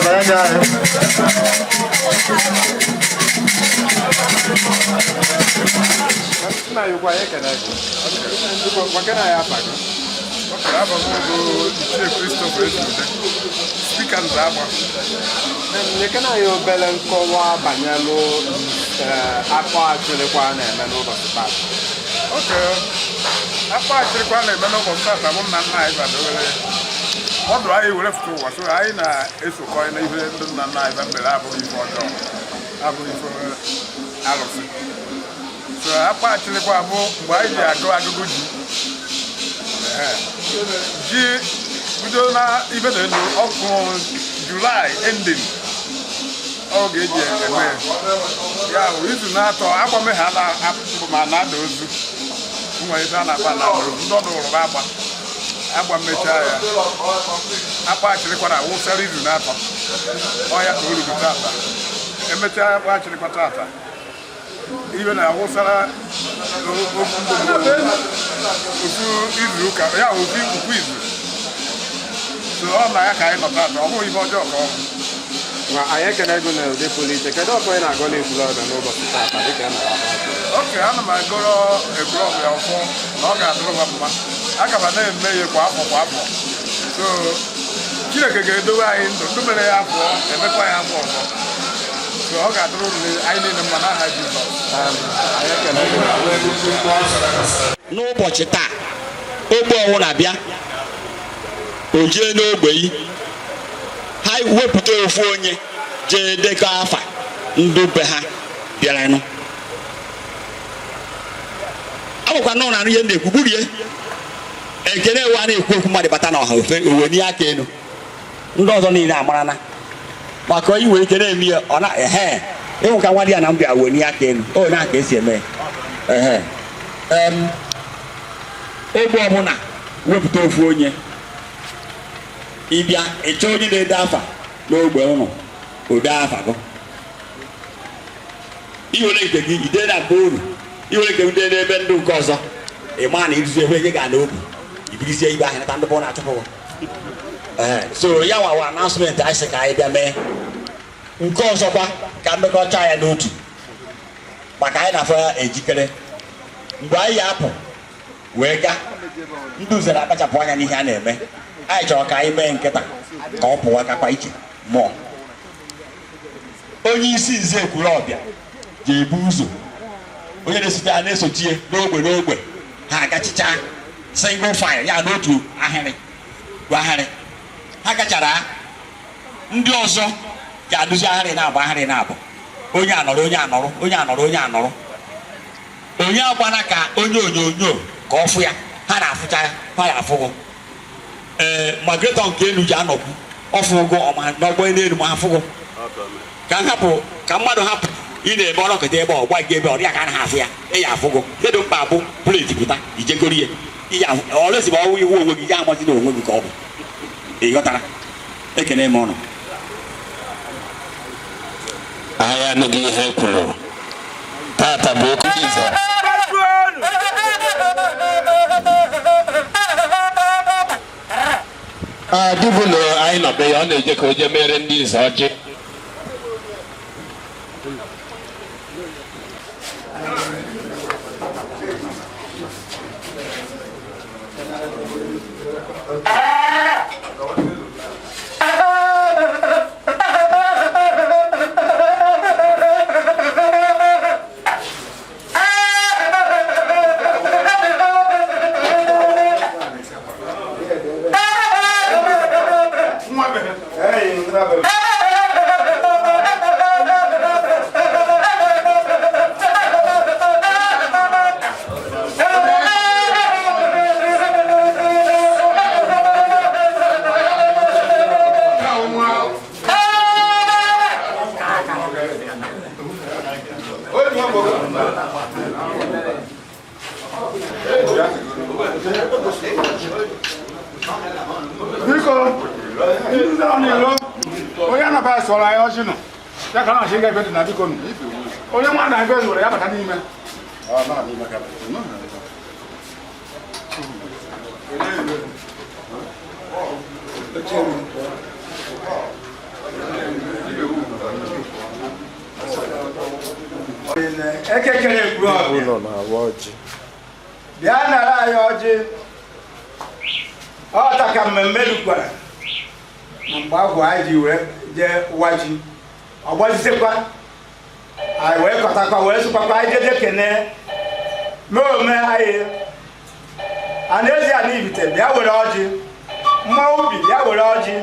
Banye anyị. Nna ya ukwu, anyị ekene gị. Biko, gwakena anyị afa gị. Afa m bụ Ichie Christopher Ezude, Speaker Nze Agba. Nyekena anyị obere nkọwa banyelụ akpọ achịrịkwa a na-eme n'ụbọchị taa. Oke, akpa achịrịkwa na-eme n'ụbọchị tata bụ nna nna anyị badowere ọdụ anyị were fụta ụwa, so anyị na-esokọ na ihe ndị nna nna anyị mere abụghị ife ọjọọ, abụghị ife alụsị. So akpa achịrịkwa bụ mgbe anyị ji agụ agụgụ ji. Ee, ji bido na ibe na elu ọkụ July ending oge eji eme ya bụ izu na-atọ agbame ha na ma na-ada ozu nwere ife a na-akpa na ozu ndị ọdụ hụrụ agba agba mechaa ya akpa achịrịkwa na wụsara izu na-atọ ọ ya ka o ruru tata emechaa akpa achịrịkwa tata iwe na-awụsara ofu izu ụka ya bụ ofu ukwu izu. So ọ na ya ka anyị nọ tata, ọ bụghị ife ọjọọ ka ọ bụ. Ma anyị ekene gị n'ụdị pụrụ iche. Kedu ọfọ ị na-agọ n'Ekwulọbịa n'ụbọchị tata dịka e mere akpa achịrị? Oke, ana m agọrọ Ekwulọbịa ọfọ na ọ ga-adịrị ha mma. Aga m na-eme ya kwa afọ kwa afọ, so Chineke ga-edowe anyị ndụ ndụ mere ya afọ emekwa ya afọ ọzọ, so ọ ga-adịrị anyị niile mma n'aha Jizọs. Anyị ekene gị. N'ụbọchị taa, ogbe ọwụla bịa, o jee n'ogbe yi ha wepụta ofu onye jee dekọ afa ndị be ha bịaranụ. Agbakwa n'ụlọ anụ ihe m na-ekwu gburie ekene ewe a na-ekwu okwu mmadụ bata n'ọha ofe owe aka elu, ndị ọzọ niile amarana maka onye nwere ike na-eme ya ọ na ehe ịhụ ka nwa di ya na mbịa weni aka elu o na ka esi eme ehe. Ogbe ọbụla wepụta ofu onye ịbịa ịchọ onye na-ede afa n'ogbe ụnụ, ode afa gụ iwere nke gị ide na be unu, iwere nke ndị n'ebe ndị nke ọzọ. Ị maa na iruzi ebe ihe ga na obu ibirizie ibe ahụ nata ndị bụ na-achụpụ gị. Ee, so ya nwawa announcement anyị sị ka anyị bịa mee nke ọzọkwa ka mmekọcha ya n'otu maka anyị na-afọ ya ejikere mgbe anyị ya apụ wee gaa. Ndị uzere akpachapụ anya n'ihe a na-eme. Anyị chọrọ ka anyị mee nkịta ka ọ pụwa kakwa iche mmụọ. Onye isi nze Ekwulọbịa ga-ebu ụzọ, onye na-esote ya na-esochie n'ogbe n'ogbe, ha agachicha single file ya n'otu ahịrị bụ ahịrị ha gachara. Ndị ọzọ ga-adụzi ahịrị na-abụ ahịrị na-abụ, onye anọrọ, onye anọrọ, onye anọrọ, onye anọrọ, onye agbana ka onye onyonyo ka ọ fụ ya. Ha na-afụcha ya, ha na-afụgụ. Ee, moderator nke elu ji anọkwu ọfụgụ ọma n'ọgbọ n'elu ma afụgụ ka m hapụ ka mmadụ hapụ ị na-eme ọnọkọta ebe ọ gwa gị ebe ọ dị ya ka a na afụ ya. Ị ya afụgụ ihe dị mkpa bụ plate pụta ijegoro ya ihe ọlụzi bụ ọnwụ ihu onwe gị ya amazi na onwe gị ka ọ bụ. Ị ghọtara? Ekene m ọnụ. Anyị anụghị ihe kwuru tata bụ okwu Jizọs. Dibụlụ anyị nọ be ya, ọ na-eje ka o jee mere ndị nze ọjị. Biko, ndị nọ n'ilo, onye anaba sọrọ anyị ọjị nọ ya ka na-achị ga ebe dị na biko nụ onye nwa na ebe were ya bata n'ime. Ekekere Ekwulọbịa Ụlọ na-awa ọjị. Bịa nara anyị ọjị. Ọta ka mmemme rukwara na mgbe ahụ anyị ji wee jee ụwa ji ọgbazitekwa, anyị wee kọtakwa, wee sụkwakwa. Anyị jeje kene mee ome anyị a na-ezi ana ibite. Bịa were ọjị. Mmụọ ubi, bịa were ọjị,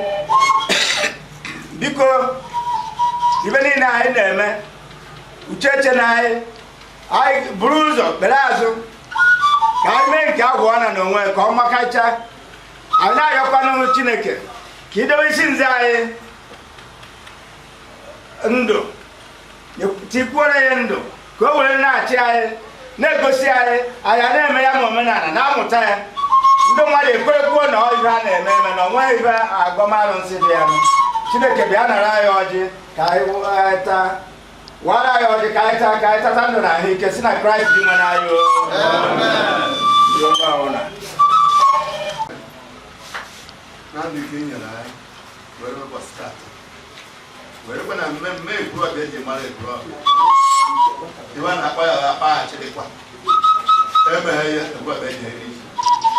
biko. Ibe niile anyị na-eme, ucheche na anyị, anyị buru ụzọ kpere azụ ka anyị mee nke agwụ na n'onwe ka ọ makacha. Anyị na-ayọkwanụ Chineke ka idobe isi nze anyị ndụ, tikwuoro ya ndụ, ka o were na-achị anyị, na-egosi anyị. Anyị a na-eme ya ma omenala na-amụta ya, ndị mmadụ ekwerekwuo na ọ ife a na-eme eme na onweghị ife agọmarụnsị dị ya. Chineke, bịa nara anyị ọjị ka anyị taa. Wara anyị ọjị ka anyị taa, ka anyị tata ndụ na ahụike si na Kraịst dị nwe n'anyị o. Dị onye ọbụla. Na ndụ ike i nyere anyị were ụbọchị taata werekwa na mmemme Ekwulọbịa eji mara Ekwulọbịa, iwe a na-akpọ ya akpa achịrịkwa emeghe ya. Ekwulọbịa eji eri ji,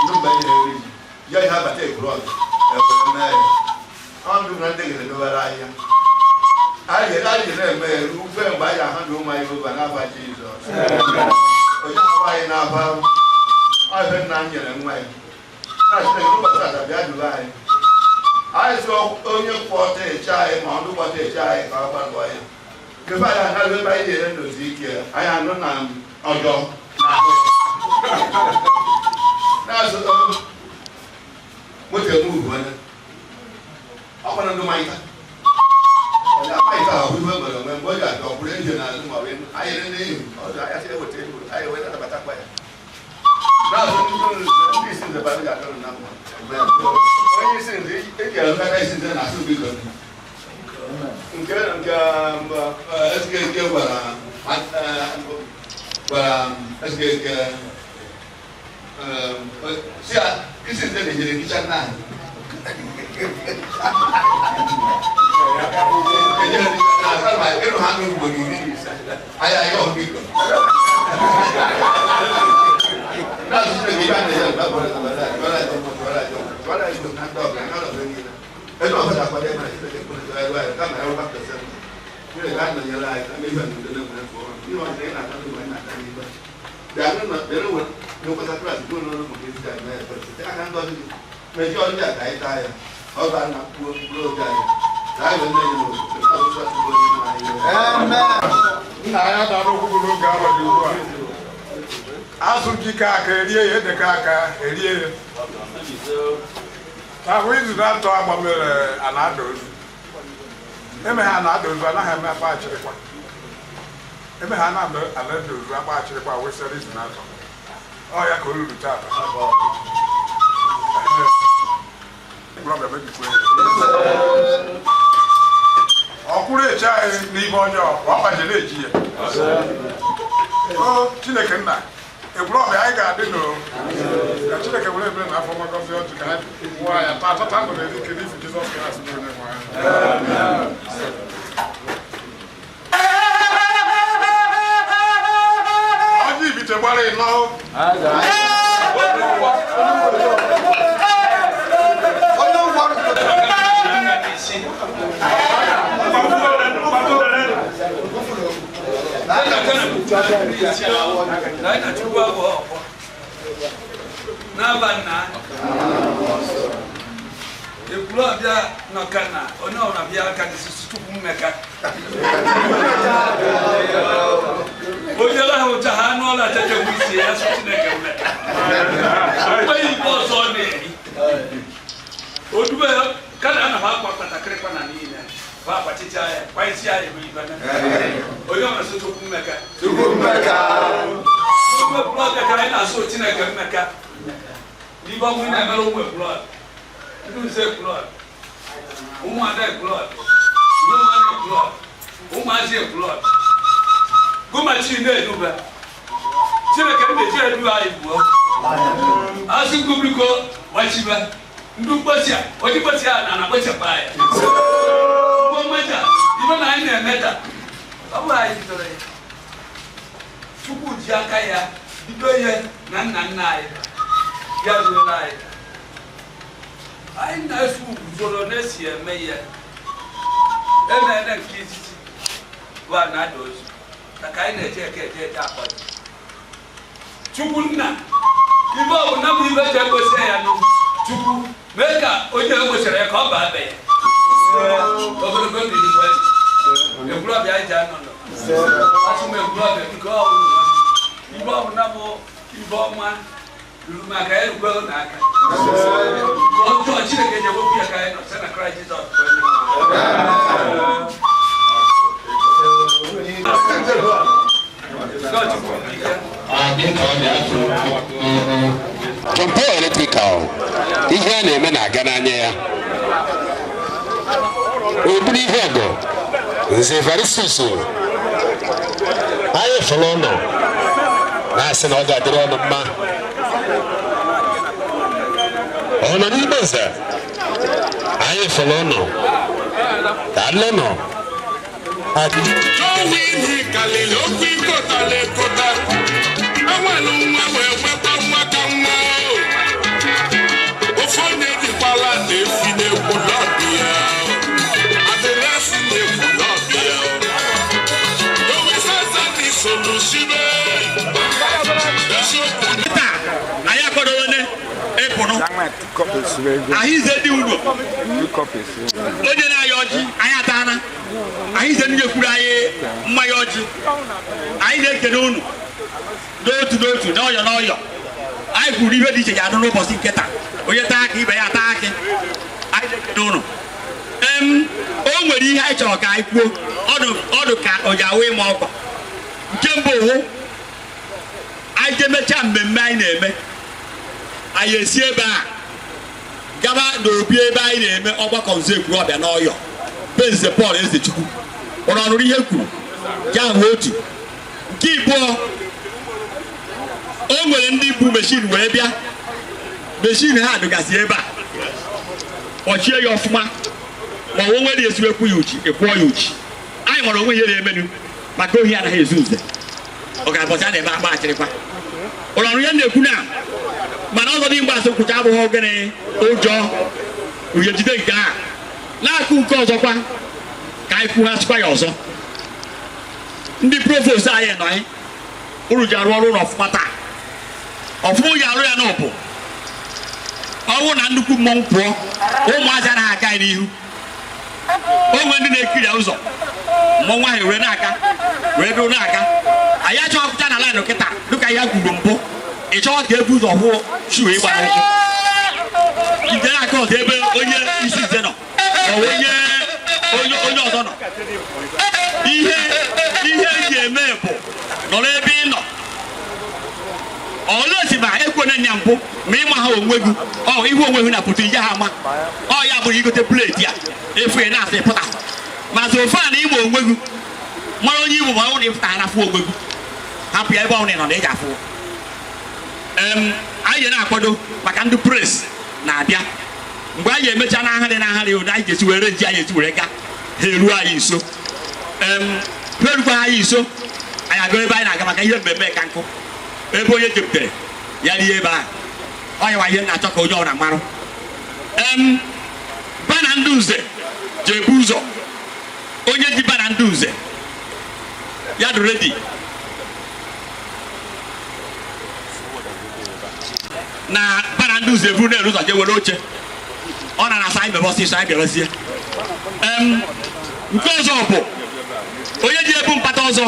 ndị mba eji eri ji ya, ihe abata Ekwulọbịa ewere mee ya. Ọ ndụ na ndị gere dobere ahịa anyị ji na-eme ya ruo mgbe anyị ahụ ndụ ụmụ anyị ụba n'afa Jizọs. Onye ahụ anyị na-aba ọ ife nna m nyere nwa ya na Chineke. N'ụbọchị taata, bịa duba anyị. Anyị sị onye kwọta eche anyị ma ọdụ kwọta eche anyị ka ọ gbagọọ ya. Ebe anyị anaghị ebe anyị ga-ere ndozi ike anyị anụ na ọjọọ n'ahụ ya. Na-azụ moto eme ugwu onye ọ kwara ndị maịta onye maịta ahụ ihe mere onwe mgbe o ji abịa ọkwụrụ eji n'azụ ma ọ bụ anyị ere n'ihu ọzọ anyị sị eweta ego anyị wee nabatakwa ya. Na-azụ ndị isi nze bara ga-adọrọ na mma. Onye isi nze eji arụkata isi nze na-asụ biko nke SKK gwara SKK si ya isi nze na-ejere kicha nna anyị ejere kicha nna anyị ma ịrụ ha n'ugbo 50 anyị anyị ọ biko na-asụ Chineke ibe a na-eje mgbe gbara gbara gbara gbara gbara na ndị ọbịa na ọbịa niile ebe ọbụla akwado ebe na Chineke kwuru ebe anyị kama ya rụba pesentị. Chineke a nọnyere anyị kama ibe na ndele nwere ka ọrụ ihe ọzọ ị na-ata n'ụwa ị na-ata n'ibe bịa nụ bịa nwere n'ụkwasa klaasị bụ n'ụlọ maka ezi anyị na ekpere site aka ngọzi gị mejọ ndị a ka anyị taa ya ọ ga na mkpụrụ mkpụrụ obi anyị ka anyị wee na-enye n'obodo asụsụ asụsụ onye nwe anyị. Nna anyị adara okwu bụ n'oge arọ dị ugbu a, azụ ji ka aka erie ya, ede ka aka erie ya. Ahụ izu na-atọ agba mere a na-ada ozu eme ha na-ada ozu, anaghị eme akpa achịrịkwa eme ha na-ada ozu akpa achịrịkwa wesịrị izu na-atọ. Ọ ya ka o ruru taata. Ekwulọbịa mebikwa ya. Ọ kwụrụ eche anyị n'ihe ọjọọ ka ọ gbajiri eji ya. O Chineke nna, Ekwulọbịa anyị ga-adị n'o ka Chineke were ebere na afọ ọma gọzie ọjị ka anyị nwụọ ya taa tata ndụ na ike n'ifu Jizọs Kraịst bụ onye nwe anyị. Ọjị ibite gbara ịnọ. N'aba nna, Ekwulọbịa nọka na onye ọbụla bịa aka n'isisi tupu mmeka onye ahụ ụcha ha anụ ọla chechekwa isi ya sụ Chineke mmeka mgbe igbe ọzọ ọ na-eri odube kada ana ha akwa kpatakịrịkwa na niile ba akpachicha ya kwa isi ya bụ ibe na onye ọbụla sị tupu mmeka Tupu mmeka. Ụmụ Ekwulọbịa ka anyị na-asụ Chineke mmeka n'ibe ọnwụ na-emere ụmụ Ekwulọbịa, ndị nze Ekwulọbịa, ụmụada Ekwulọbịa, ndị ụmụada Ekwulọbịa, ụmụazị Ekwulọbịa gụmachi na-eduba Chineke na-eji edu anyị gbuo azụ ngubiko gbachibe ndị mkposi a onye mkposi a na na-akpochapụ anyị mgbe mmeja ibe na anyị na-eme taa ọ bụ anyị bidoro ya. Chukwu ji aka ya bido ihe na nna nna anyị ya ruola anyị. Anyị na-eso usoro na-esi eme ihe emene nke izizi bụ a na-ada ozu maka anyị na-eje eke eje eje akpọrọ Chukwu nna ibe ọ bụ na bụ ibe ji egosi ya nụ Chukwu mee ka onye egosiri ya ka ọ baa be ya ogologo ndụ igwe Ekwulọbịa anyị ji anọ nọ asị m Ekwulọbịa biko ọ bụ ibe ọ bụ na bụ ibe ọma ruru maka ya rukwe n'aka ka ọjọọ Chineke ji ewepụ ya ka anyị nọ site na Kraịst Jizọs bụ onye nwe anyị. Jumper Electrical, ihe a na-eme na-aga n'anya ya. O buru ihe ọgọ Nze Evaristus anyị fụrụ ụnụ na-asị na ọ ga-adịrị ọnụ mma. Ọ nọ n'ime nze anyị fụrụ ụnụ ka nne nọ. Ahịze dị ugbo onye na-aya ọjị anyị atana ahịze ndị kwuru anyị mmanya ọjị anyị na-ekene unu n'otu n'otu n'ọyọ n'ọyọ anyị kwuru ihe dị iche ya anụ n'ụbọchị nke taa onye taa aka ibe ya taa akị anyị na-ekene unu. O nwere ihe anyị chọrọ ka anyị kwuo ọdụ ka o ji awụ ịma ọkwa nke mbụ wụ anyị je mechaa mmemme anyị na-eme anyị esi ebe a gaba n'obi ebe anyị na-eme ọgbakọ Nze Ekwulọbịa n'Ọyọ be Nze Paul Ezechukwu ụrụ ọnụrụ ihe kwuru ya hụ otu nke ịbụọ o nwere ndị bu meshin wee bịa meshin ha dụgasị ebe a kpọchie ya ọfụma ma o nwere esi ekwu ya uchi ekwuọ ya uchi anyị nwere onwe ihe na-emenu maka ohi anaghị ezu nze ọ ga-abọcha na-eme akpa achịrịkwa ụlọ ọrụ ihe na-ekwu na mana ọzọ dị mgbe asị nkwụcha abụghị ogene ụjọ uhie jide nke a na-akụ nke ọzọkwa ka anyị kwughachikwa ya ọzọ ndị provost anyị nọ anyị uru ji arụ ọrụ ụlọ ọfụma taa ọfụma ji arụ ya n'ọpụ ọnwụ na nnukwu mmọnwụ pụọ ụmụazị anaghị aga anyị n'ihu o nwere ndị na-ekiri ụzọ mmọnwụ ahụ were na-aga wee dụrụ na-aga anyị achọghị pụta na laịnụ kịta dịka ihe kwuru mbụ ị chọọ ka ebu ụzọ hụ shuu ịgba n'ụkwụ jide aka ọzọ ebe onye isi nze nọ ma onye onye ọzọ nọ ihe ihe eji eme bụ nọrọ ebe ị nọ olee ma ekwena nya mbụ ma ịma ha onwe gị ọ ihu onwe gị na pụta ije ha ama ọ ya bụrụ igote pleti a efu ya na-asị pụta ma ofe a na ịma onwe gị mara onye igbo ma ọ na ịpụta na afụ onwe gị hapụ ya ebe ọ nọ na ị ga-afụ. Anyị na-akwado maka ndị pres na-abịa mgbe anyị emecha n'ahịrị n'ahịrị ụdị anyị ga-esi were ji anyị esi were gaa ha eruo anyị nso ha erukwa anyị nso anyị aga ebe anyị na-aga maka ihe mmemme ka nkụ ebe onye jepụtara ya rie ebe ahụ ọ yawa ihe na-achọ ka onye ọbụla marụ. Bana ndị nze ji ebu ụzọ onye ji bana ndị nze ya dị redi na bana ndị nze buru na-eru ụzọ jee were oche ọ na-asa anyị mebe ọsịsọ anyị bịarazie. Nke ọzọ bụ onye ji ebu mpata ọzọ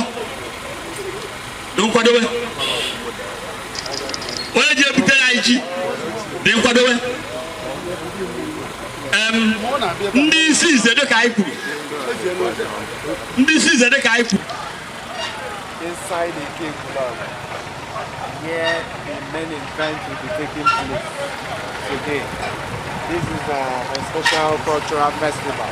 dị nkwadobe onye ji ebutere anyị ji dị nkwadobe. Ndị isi nze dịka anyị kwuru ndị isi nze dịka anyị kwuru Inside the Ekwulobia, where the main event will be taking place today. This is a special cultural festival.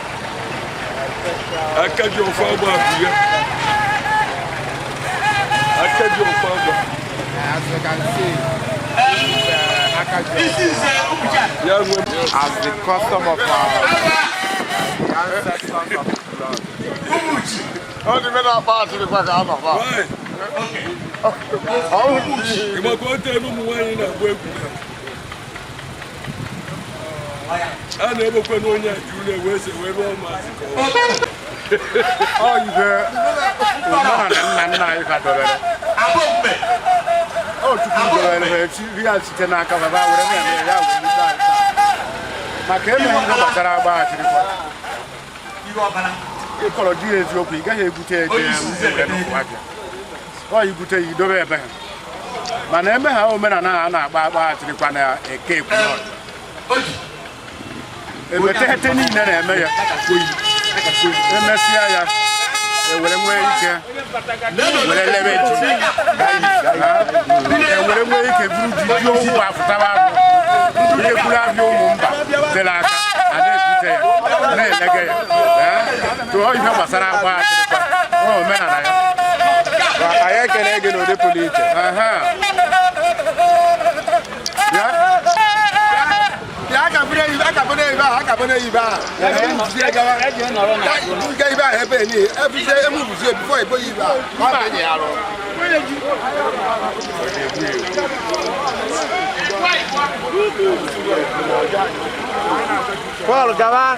As you can see, this is Akajo. As the custom of our ancestors of Ekwulobia. Ịgbakọ otu ebe ụmụ nwaanyị na-agba egwu a na-egbekwe n'onye a ji ụlọ ewe ese wee rụọ maazị ka Ọ ibe omenala nna nna anyị kwadobere. Ọ Chukwu dobere ha echi ya site n'aka baba were na-eme ya wee rute anyị taa. Maka emeghị ihe gbasara agbaghachirikwa. Ịkọrọ di ya eziokwu, ị gaghị egwute eje ewere n'ụwa gị. Ọ igwute ya idobe ebe ha. Mana eme ha omenala a na-agba agbaghachirikwa na eke Ekwulọbịa. Emeteghete niile na-eme ya. Emesịa ya, ewere nwee ike were lebe ji. Ewere nwee ike buru ji ji okwu afụtaba abụ. Ndị ekwuru abịa ụmụ mba tere aka a na-ebute ya na-elege ya. Tụọ ihe gbasara agba achịrịkwa ọ omenala ya. Anyị ekele gị n'ụdị pụrụ iche. Paul gawa.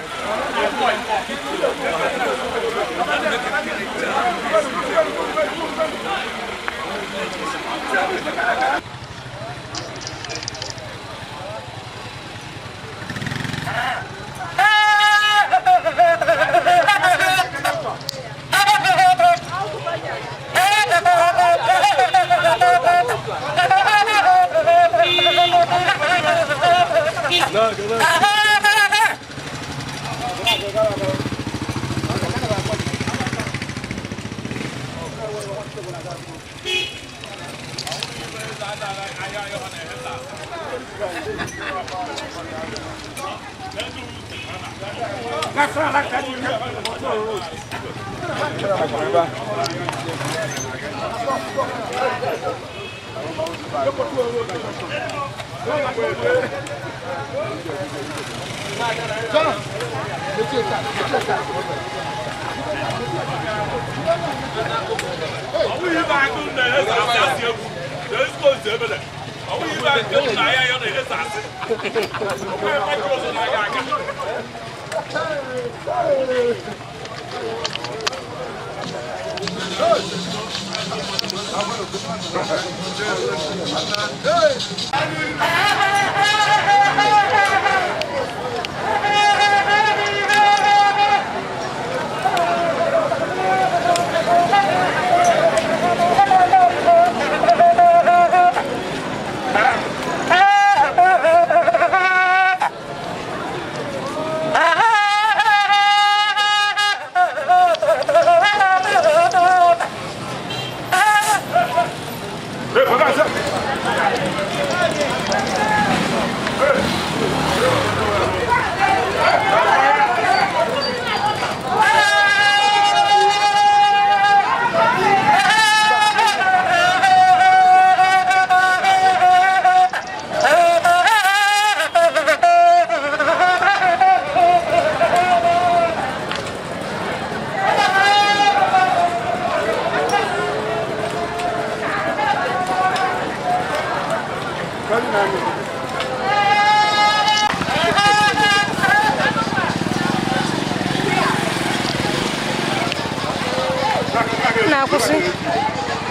Na-akwụsị.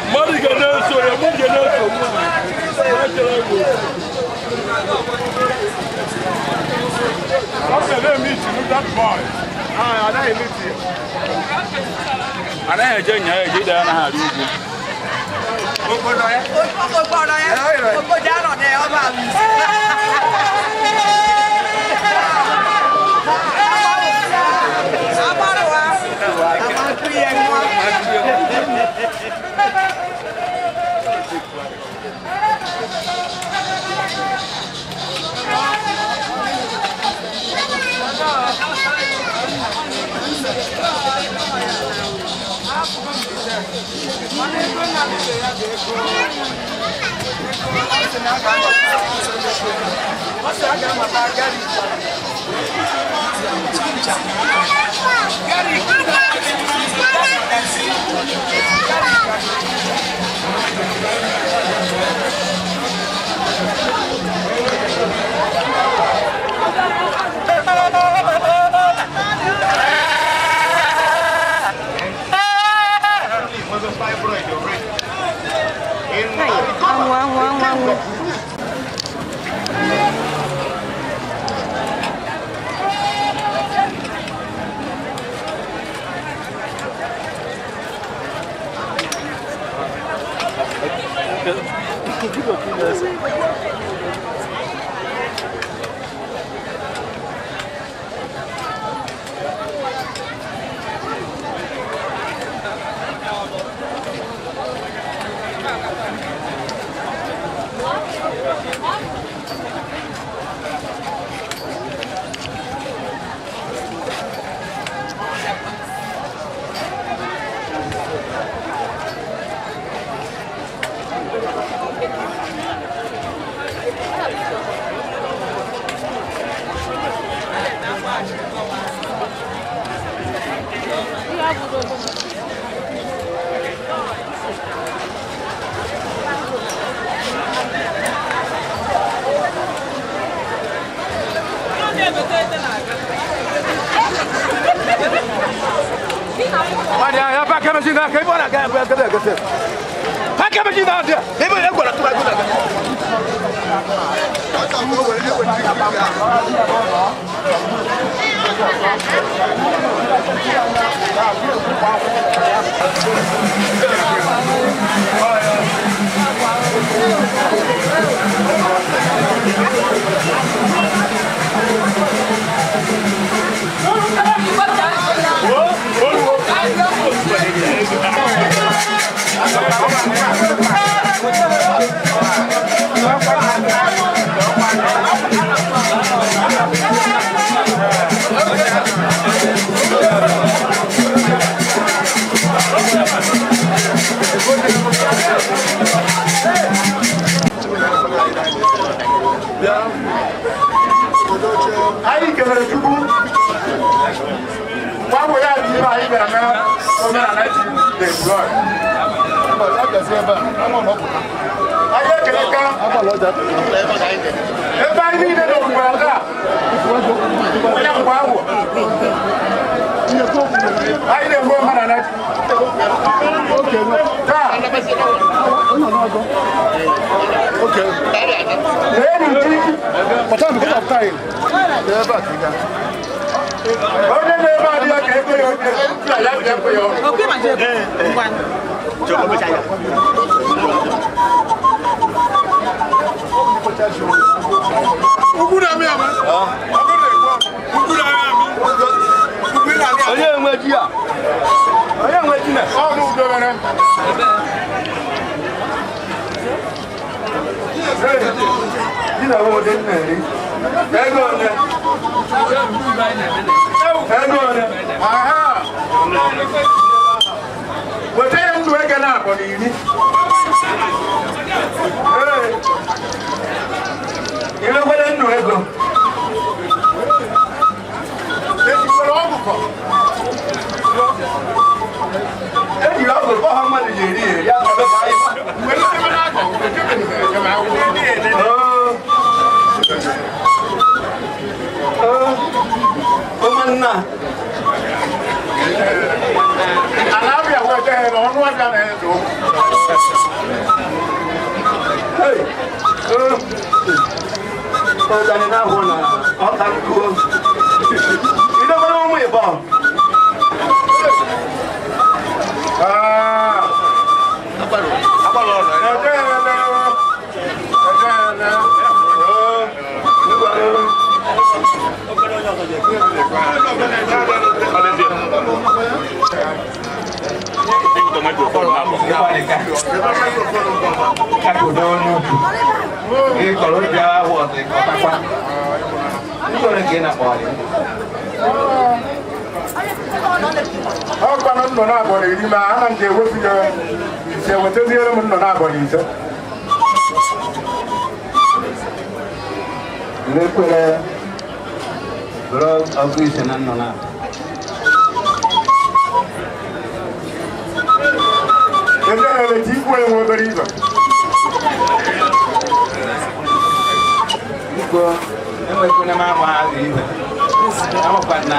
Mmadụ ga na-eso ya, mụ ga na-eso mụ. Anaghị eje nya eje ide anaghị arị ugwu. Anyị kelere Chukwu mgbe abụ ya dị ime anyị bịara mee omenala ji na-eblọd. Anyị ekeleka ebe anyị niile nọ mgbe taa onye mgbe ahụ anyị na-eme omenala ji taa na-enu ji. Onye na-ebe adịghị ka ego ya oge ya bịa ekwe ya ọrụ. Onye nwe ji a? Onye nwe ji na? Ọnụ udobere. Ji na nwe dị na-eri. Ego ole? Ego ole? Aha! Weta ya ndụ ego na abọ na iri. Ee. Ilekwere ndụ ego. Ejikwere ọgụkọ. Ejiri ọgụ kpọọ ha mmadụ ji eri ya, ya ebe ka anyị. Mgbe ndị ebe na-akọ, ejebeghị m ejem akwụkwọ. Ụmụnna. Ala abịa wee jee na ọnụ abịa na-eze okwu. Hey! Ọ̀gá náà hù nà ọ̀ka kúrò. Ìdókòwò ụmụ ìbọn. Ah! Ejele o. Ejele. Ọ gwanụ nnọ na abọ na iri ma ana m ga-ewepụ ya ise wetaziere m nnọ na abọ na ise. Nlekwere bụrụ ọgụ ise na nnọ na. Ejele ti ikwu enwe obere ibe. Biko, enwekwene m ama azụ ibe. Amakwa na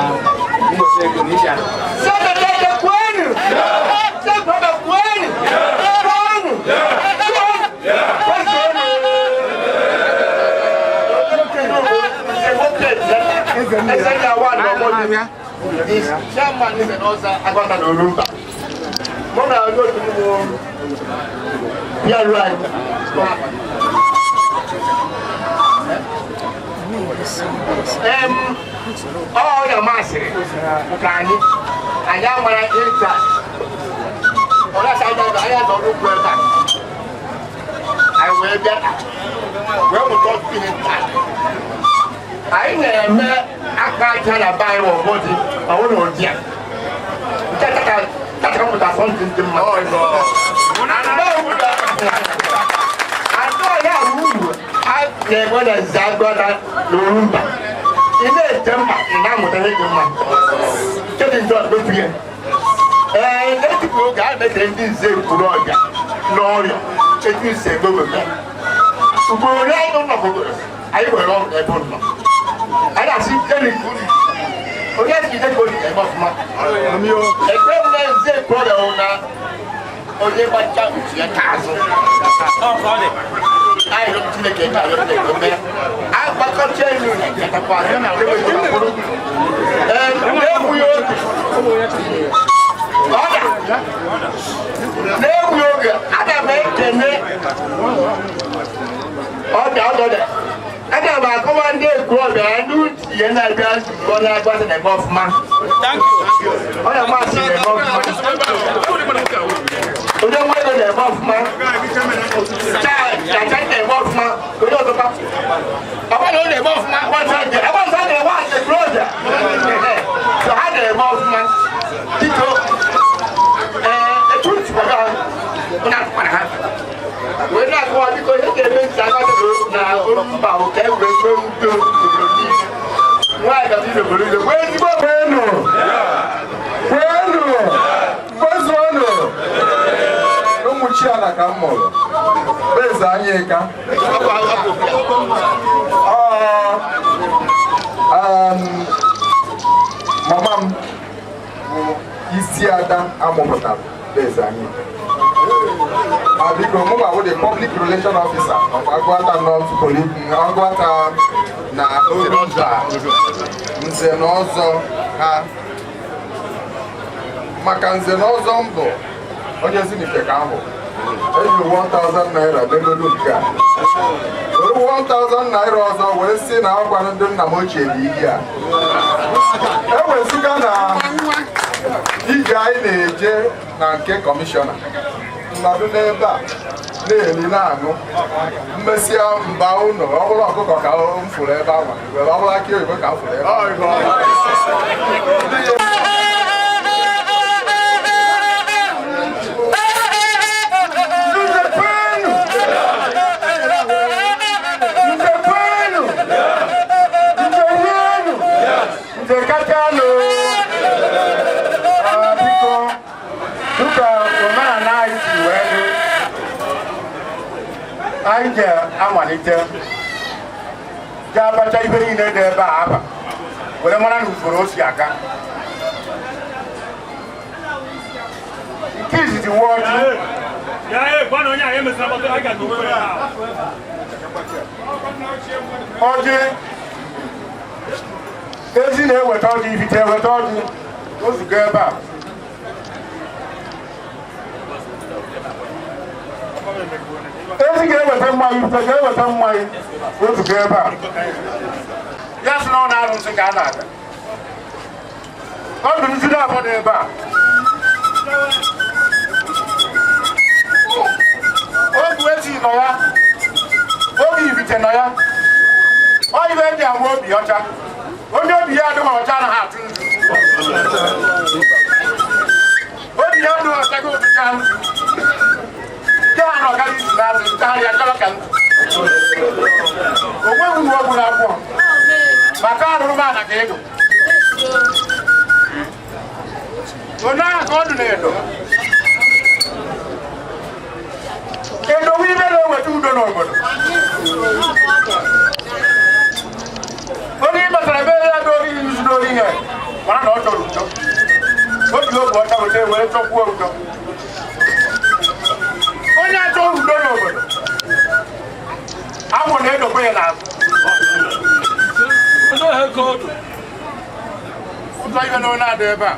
mgbochi ego na iji Sekretete kwenu! Sekretete kwenu! Kwenu! Chairman is an Oza Agwata na Orumba. Mụ na onye otu m bụ bịaru anyị. Ọ na masịrị nke anyị anyị amara ịta ọ na-asa anyị anyị azọrọ ụkwụ ebe a anyị wee bịa wee mụta ọtụtụ ihe taa. Anyị na-eme aka aja na be anyị ma ọ dị ọwụ na ụdị a nke kacha mụta asọmpi ndị mma atọ ya uru a na-enwe na nze agụta na orumba. Ị na-ete mma, ị na-amụta ihe dị mma nke dị njọ mmefu ya. Ee, etipụ oge a na-ekele ndị nze kwuru ọbịa n'ọrịa etu nsi eme omume ugboro ole anyị nọ n'obodo anyị nwere ọrụ ebe ụlọ nọ. Anyị na-asị eri nke unu onye si ide ka o ji eme ọfụma. Ekpe m na nze kwuru ọbịa hụ na onye gbacha uche ya ka azụ anyị rịọ Chineke ka arịọ Chineke mee agbakọcha elu na nkatakwa azụ na ewepụrụ. Ee, na-egbughị oge ọ da na-egbughị oge, aga m ekene ọbịa ọdọdẹ, aga m akọwa ndị ekwu ọbịa ndị uche na-abịa nzukọ na-agbasa na-eme ọfụma. Ọ na-amasị na-eme ọfụma, onye nwa ego na-eme ọfụma, chacha na-eme ọfụma, onye ọzọkwa ọkwa na ọ na-eme ọfụma, agbansa na-enwe asị broda, so ha na-eme ọfụma. Biko, ee, etu nsikwa ha na-atụkwara ha wee na-akọwa, biko, ihe ga-eme ntị aka na mba bụ ka e wee nwee udo obodo niile. Nwaanyị gazi n'obodo niile nwee ezigbo. Kwenu! Kwenu! Kwezuonụ! Ụmụ Chiala ka m mụrụ. Eze Anyịka. Ọ mama m bụ isi ada amụpụtara eze Anyịka. Ma biko, mụ bụ the public relation officer of Aguata North Police, Aguata na Orumba, nze na ọzọ ha. Maka nze na ọzọ mbụ onye Ezinifite ka ahụ eji 1000 naira megolu nke a, were 1000 naira ọzọ wee sị na ọgwanụ ndị nna m ochie dị ihe a ewezụga na ije anyị na-eje na nke kọmishọna mmadụ n'ebe a na-eri na-aṅụ mmesịa mba ụlọ. Ọ bụrụ ọkụkọ ka m fụrụ ebe ahụ, were ọ bụrụ akị oyibo ka m fụrụ ebe ahụ. Nze kwenu! Nze kwenu! Nze rienu! Nze kachanụ! Ah, biko, dịka omenala anyị si wee dị, anyị ga-amalite ga-abacha ibe niile dị ebe a aba were mara na usoro o si aga. Nke izizi wụ ọjị. Ya, gwa na onye a emesịra mkpọtụ, a ga-agụ ya. Ọjị ezi na-eweta ọjị, ifite eweta ọjị ozugo ebe a. Ezi ga-eweta mmanya, ifite ga-eweta mmanya ozugo ebe a. Ya sị na ọ na-arụ nsị ka a na-aga ọdụ nzu abụọ dị ebe a. Oge ezi nọ ya, oge ifite nọ ya, ọ ibe eji agwa obi ọcha. Onye obi ya adịghị ọcha anaghị atụ nzu. Obi ya adịghị ọcha gị ụtụcha nzu nke ha na ọgaghị izu na-azụ ntagharị achọrọ ka nzu o nweghị uru ọ bụla akwụọ maka arụrụ m ana ka ego onye ahụ ka ọ dị na-edo edowe ibe na-eweta udo n'obodo. Onye ị batara ebe ya dori nzu dori ihe mara na ọ chọrọ udo, o ji obi ọcha weta were chọkwuo udo. Onye achọghị udo n'obodo, awọ na-edokwa ya n'azụ. Onye ọha ka ọdụ. Ụzọ ibe na onye adị ebe a.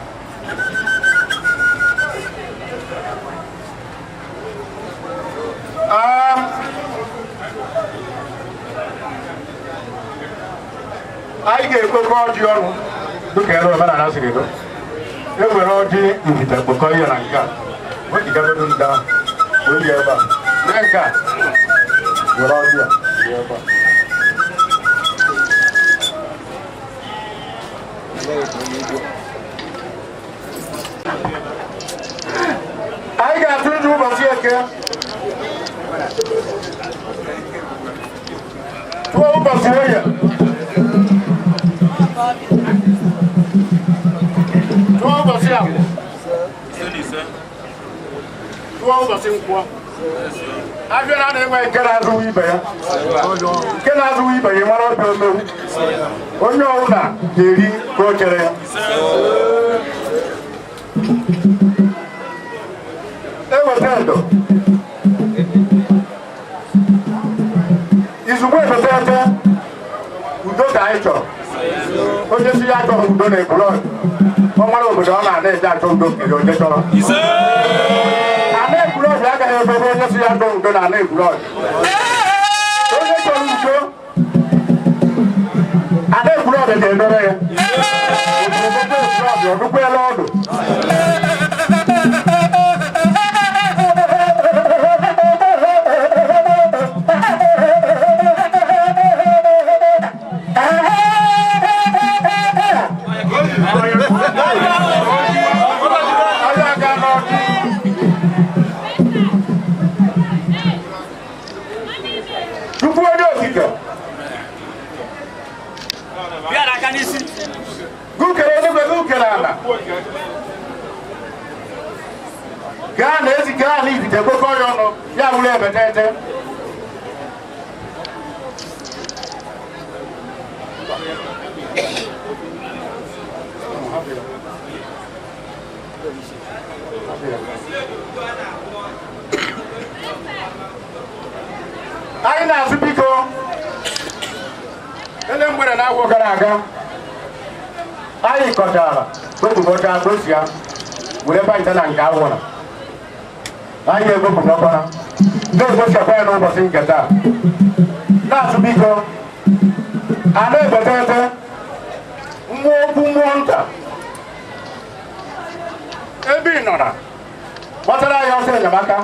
Ekpokọ ọjị ọnụ dịka ere omenala siri do. E were ọjị ihite kpokọ ihe na nke a. Wejigagodo ndị ahụ wee rie ebe a. Mee nke a, were ọjị a rie ebe a. Anyị ga-atụ ndụ ụbọchị Eke, tụọ ụbọchị Oye, tụọ ụbọchị Afọ, tụọ ụbọchị Nkwọ. Abịa na na-enwe nke na-azụwa ibe ya, nke na-azụwa ibe ya mara ọbịa omewu. Onye ọbụla ga-eri ka o chere ya. Eweta edo izugbo ebete ete udo ka anyị chọrọ. Onye si ya achọghị udo na Ekwulọbịa, ọ mara obodo ọ na-ana eje achọ udo nke onye chọrọ. Ana Ekwulọbịa agaghị ebe ebe onye si ya achọghị udo na ana Ekwulọbịa. Onye chọrọ udo, ana Ekwulọbịa ga-emere ya. Obodo Ekwulọbịa ọdụkwela ọdụ. Anyị aga n'ọdụ. Chukwu onye okike gụkere eluigwe, gụkere ala, gaa na ezi, gaa na ibite kpokọ ya ọnụ ya wụrụ ebetete. Anyị na-asụ biko ele mgbere na agwọ gara aga anyị kọchara wepụkọcha gosi ya were baịta na nke awụra anyị egwepụtakwara na-egosiakwa ya n'ụbọchị nke taa. Na-asụ biko a na-ebetete mmụọ okwu, mmụọ nta ebe ị nọ na gbatara anyị ọsọ enyemaka.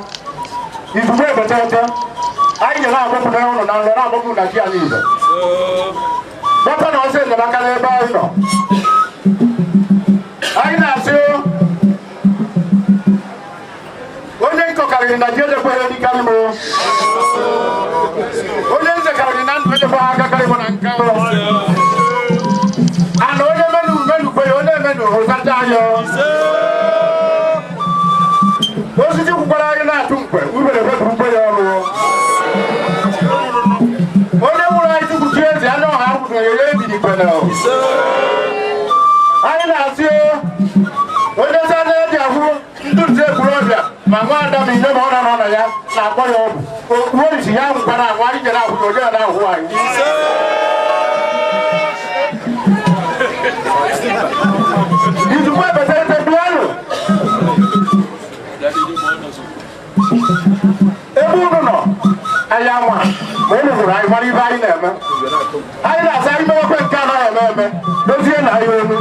Izugbo ebetete anyị ga na-agbapụta ụnụ na nrọ, na-agbapụ na chi anyị ibe gbata na ọsọ enyemaka n'ebe anyị nọ. Anyị na-asị onye nkọ karịrị na ji edekweghị edikarị m, onye nze karịrị na ndụ edekweghị aka karị m na nka ana onye menu menu kwe onye emenu hụsacha anyị. Osisi kwukwara anyị na-atụ mkpe ubere wepụrụkwe ya ọrụ. Onye nwụrụ anyị tupu chi ezi anya ọha kwụrụ ya ya ebiri kwere. Anyị na-asị onye si anya eji ahụ ndị nze Ekwulọbịa ma nwa ada ma ile ma ọ na-anọ na ya na-akpọ ya ọgwụ okpu orisi ya nwụkwara ahụ anyị jere ahụ ya onye na-ahụ anyị. Izugbo ebetete bịanụ ebe unu nọ anyị ama ma unu hụrụ anyị mara ibe anyị na-eme. Anyị na-asa anyị mewekwe nke anaghị eme eme dozie na anyị olu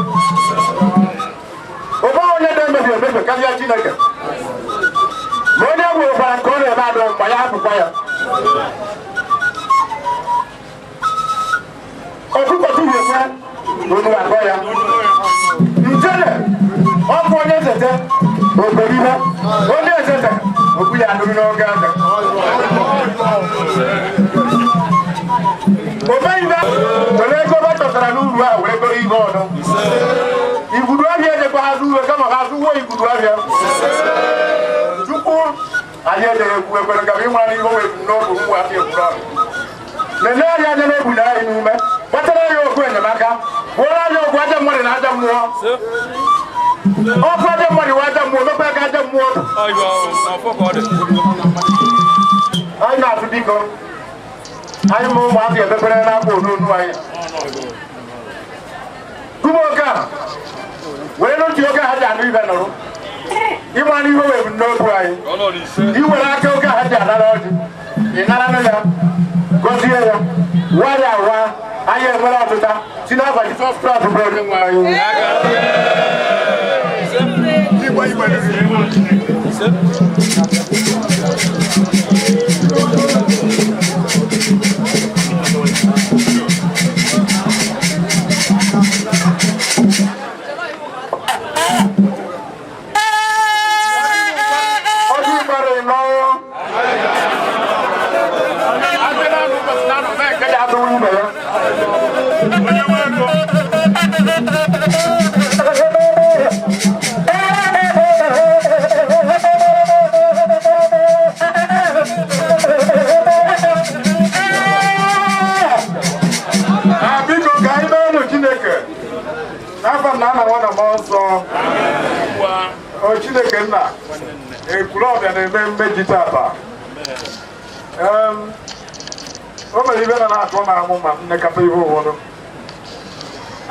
onwe onye na-emebi emebi karịa Chineke. Ma onye nwerekwara nke ọ na-eme adọ mgbe ya hapụkwa ya. Ọkụkọ tuhiekwe unu akọ ya njele ọkụ onye zete okoribe onye ezete okwu ya anụrụ n'oge aja omeibe were ego ba chọtara n'uru ahụ were goro ihe ọdọ igudu ahịa ejekwa ha zụ uwe kama ha zụwo igudu ahịa. Chukwu anyị ejeghị ekwu ekwere ka ịmara ihe o wepụ n'obu nwa afọ ekwuru ahụ. Lelee anyị anya n'obu na anyị n'ume kpatara ya okwu enyemaka gwụọrọ anyị okwu aja mmadụ na aja mmụọ. Ọkụ aja mmadụ wa aja mmụọ mekwa ka aja mmụọ anyị na-atụ biko anyị ma ụmụazị emekwere n'akwa onunu anyị kuba oke a were n'otu oge ha ji anụ ibe nọrọ ịma n'ihe wee n'obu anyị iwere aka oge ha ji anara ọjị ị nara ya gọzie ya wa ya wa. Anyị enwere ọtụta si n'afa Jizọs Kraịst bụ onye nwe anyị. Ọdún ìgbàlè ìnáwó. Biko ka anyị mee unu Chineke n'afọ na ana nwa na mmụọ nsọ. O Chineke nna, Ekwulọbịa na-eme mmeji tata. O mere ibe na na-atụ m amụ ma m nekata ihe ụfọdụ.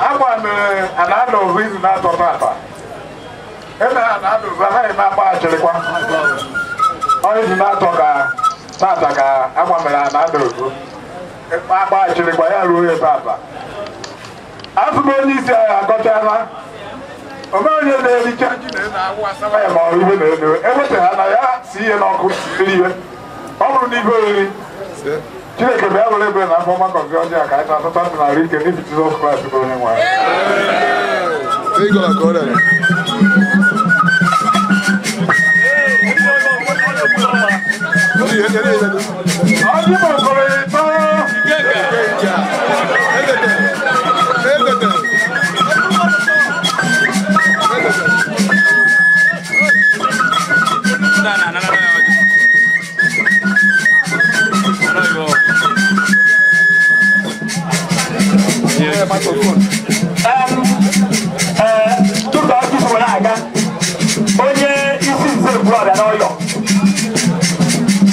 Agba mere a na-ada ovu izu na-atọ tata. Eme a na-ada ovu anaghị eme agba achịrịkwa. Ọ izu na-atọ ka tata ka agba mere a na-ada ovu. Agba achịrịkwa ya ruo ya tata. Azụ m onye isi anyị akọchala. Ome onye na-ericha ji na-awụ asawa ya ma ọ ibe na-elu. Eweta ha na ya si ihe n'ọkụ siri ihe. Ọ bụrụ na ibe oriri. Chineke bịa were ebere na afọ ọma gọzie ọjọọ a ka anyị na-atụta ndụ na arụ ike n'ihi Jizọs Kraịst bụ onye nwe anyị. Ọdị m okoro ịtọ. Tupu ọjị so na-aga, onye isi nze Ekwulọbịa n'Ọyọ,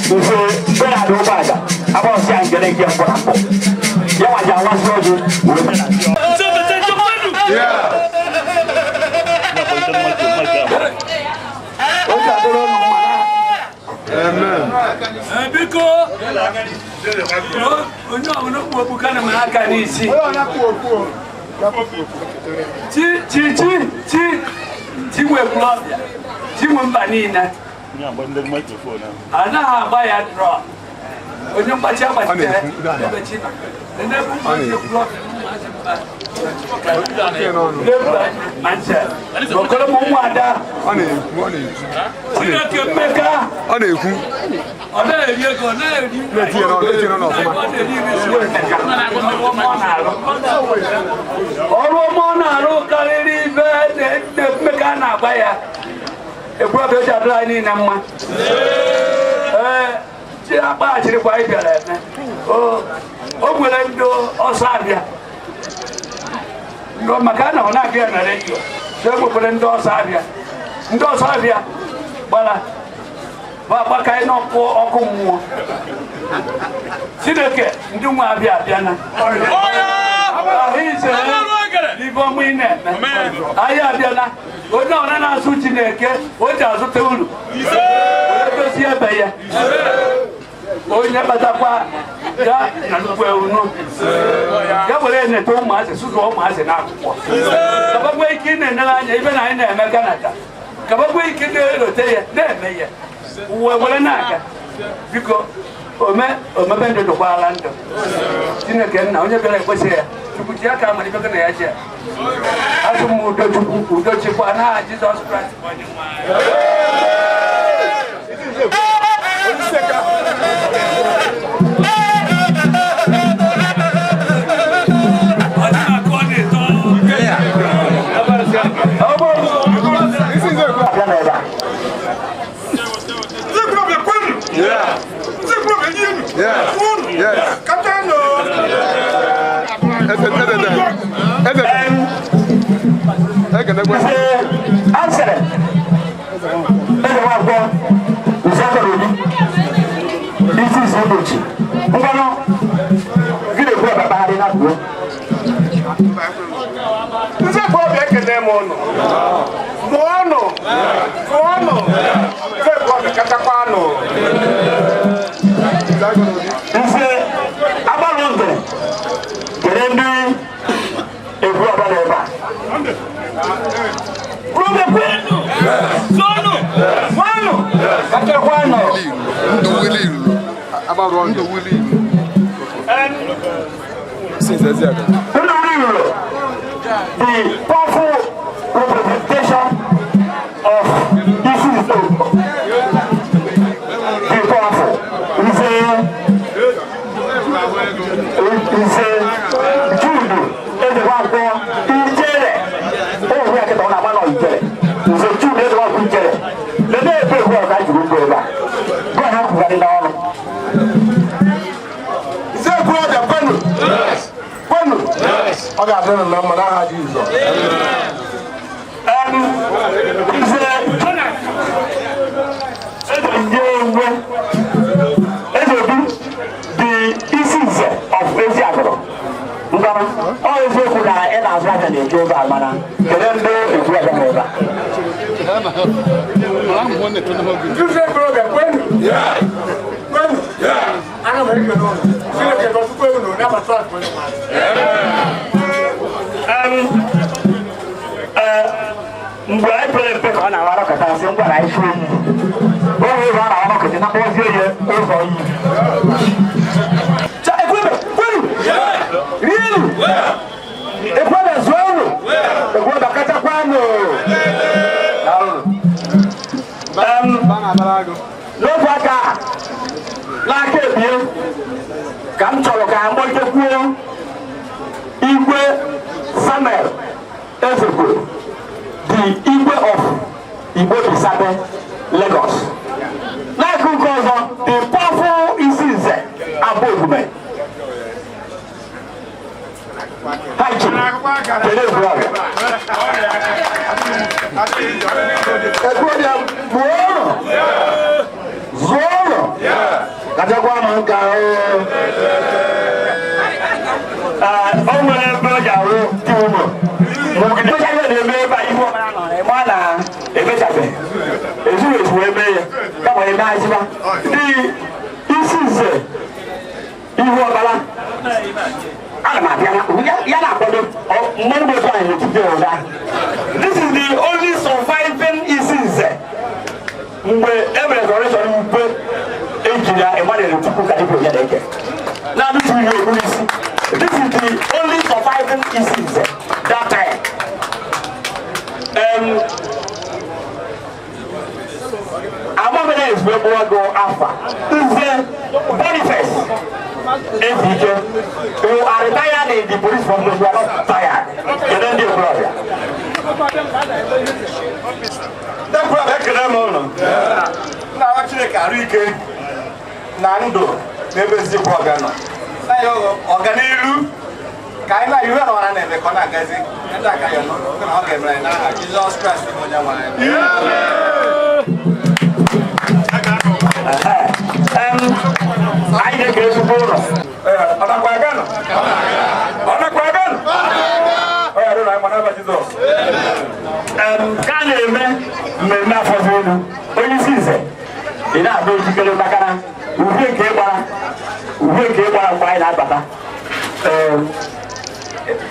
Nze Bernard Ụgbọaja, agbọsị ya nkele nke mbụ na mbụ. Ya nwa ji awasị ọjị wee bịa na Oge adịrị ụnụ mma na Biko, onye ọbụla okpu okpu ka na m aka n'isi. Chi chi chi chi chi nwe Ekwulọbịa, chi nwe mba niile. Anaghị agba ya drọ. Onye mgbachi agbachitere ebe chi nọ. N'ebe ụmụazị Ekwulọbịa, ụmụazị mba. N'ebe ma nche. Okoro m ụmụada. Chineke mmeka. Ọ na-ekwu. Ọ na-eri ego, ọ na-eri. Na-etinye n'ọnụ, na-etinye n'ọnụ ọfụma. Ọ na-eri iri. Ọrụ ọma ọ na-arụ karịrị ibe mmeka na-agba ya. Ekwulọbịa eji adịrị anyị niile mma. Ee, chi akpaghachirikwa anyị bịara eme. O nwere ndị ọsọ abịa. Maka na ọ na-abịa na redio. So e nwekwara ndị ọsọ abịa. Ndị ọsọ abịa gbara gbaka n'ọkụ ọkụ mmụọ. Chineke ndị nwe abịa abịana. Ahụ ise n'ibe ọma ị na-eme. Anyị abịana. Onye ọbụla na-asụ Chineke, o ji azụta uru. Onye dozie ebe ya. Onye kpatakwa ya na nnukwu unu. Ya were eneta ụmụazị, sụzụọ ụmụazị n'akwụkwọ. Kabakwa ike ị na-enere anya ibe na anyị na-eme Kanada. Kabakwa ike na-erote ya, na-eme ya. Uwe were na-aga. Biko, omebe ndụ dụkwala ndụ. Chineke nna, onye bịara ekwesị ya. Chukwu ji aka amara ibe na ya ji ya. Asụ m udo Chukwu, udo chikwa n'aha Jizọs Kraịst bụ onye nwe anyị. Abịa n'ebe a. Asịrị, eze nwakwọ, nze akọrọ obi, isi isi ụbọchị. Ngwanụ, gị na-ekwu ọbakpagharị na kwuo. Nze Ekwulọbịa ekene m ụnụ. Mụọnụ, gụọnụ, Nze Ekwulọbịa katakwanụ. Nze agbalụ ndụ kere ndị Ndụ the powerful representation of this is the powerful. Nze Nze Jude Ezekwakwo Ijele. O nwere akịta ọ na-agba nọ Ijele. Nze Jude Ezekwakwo Ijele. Lede ebe ekwe ọka jiri ndụ ebe a. Gwa ha kwugharị n'ọnụ. Nze Ekwulọbịa kwenu! Kwenu! Ọ ga-adịrị na mma n'aha Jizọs. Nze Jonas Ezenwe Ezeobi, the isi nze of Eziagụrụ. Ngwanụ, ọ eziokwu na ị na-azụ ahịa na-eje ebe a, mana kedu ndị Ekwulọbịa nọ ebe a? Nze Ekwulọbịa kwenu! Kwenu! Ana m ekele unu. Chineke gọzikwa unu n'abalị a kwenu. Mgbe anyị pere mpe ka ọ na-awa anọkọta asị ngwara anyị chụọ iyi oge ebe ọ na-awa anọkọta na mkpọzi onye ụzọ iyi. Cha ekwebe kwenu rienu ekwebe zụọnụ ekwebe kachakwanụ. N'otu aka a, n'aka ebie ka m chọrọ ka mkpọlitekwuo Igwe Samuel Ezekwe, the Igwe of Igbo Bisabe, Lagos. N'akụkụ ọzọ, the powerful isi nze Agbogume. High Chief, kedu Ekwulọbịa? Ekwulọbịa gbuo ụlọ, zụọ ụlọ, kachakwa m nka oo. O nwere ebe ọ ga-arụ dị ụlọ. Mgbe ihe na-eme ebe a, ihe ọbụla nọ ebe ọ na-emechabe ezughị ezu wee mee ya kama eme azịba dị isi nze ihu ọbara ana m abịa ya na-akwado mmanụ otu anyị n'etiti ụda. This is the only surviving isi nze mgbe e mere coronation mgbe ejiri ya Emmanuel Chukwu ka dịbụ ya na-eke na-adụtu ihe okpu n'isi. This is the only surviving isi nze that time. Amamina ezigbo afa Nze Boniface Ezike, you are retired in the police force, you are not tired. Kedu ndị Ekwulọbịa? Ndị Ekwulọbịa, ekele m ụnụ. Nna wa Chineke arụ ike na ndụ n'ebe ezi Ekwulọbịa nọ. Na ya ọganiru ka anyị na-iwe na ọra na-eme ka ọ na-agazi ndị aka ya nọ na ọ ga-emere anyị n'aha Jizọs Kraịst bụ onye nwe anyị. Anyị na-ekele ezigbo ụlọ. Ọ nakwa aga nọ? Ọ nakwa aga nọ? Ọ ya rụrụ anyị ma n'aba Jizọs. Ka a na-eme mmemme afọzi elu, onye isi nze ị na-abụ ejikere maka na uhie nke ị gbara, uhie nke ị gbara mgbe anyị na-abata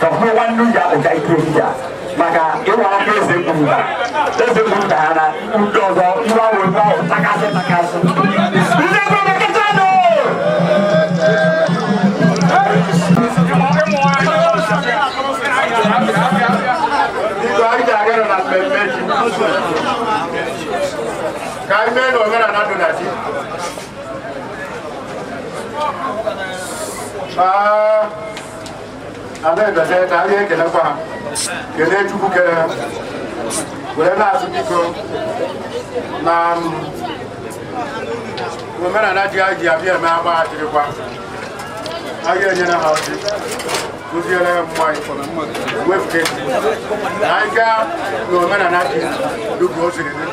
ka ọhụ nwanne ji akpụcha ike ehihie a maka ịwa aka eze kwuru eze kwuru ka ha na ndị ọzọ iwe ahụ ebe ahụ takasị takasị. Ndị ebe mekachanụ. Biko, anyị ga-aga na mmemme ji. Ka anyị mee na omenala dị na ji. Aa, Adaeze ka anyị ekelekwa ha. Kelee Chukwu kere ha. Were na-asụ biko na omenala ji anyị ji abịa eme agba achịrịkwa. A ga-enyere ha ọjị, kụziere ha mmanya, wepụta na anyị gaa n'omenala ji dịka o siri dị.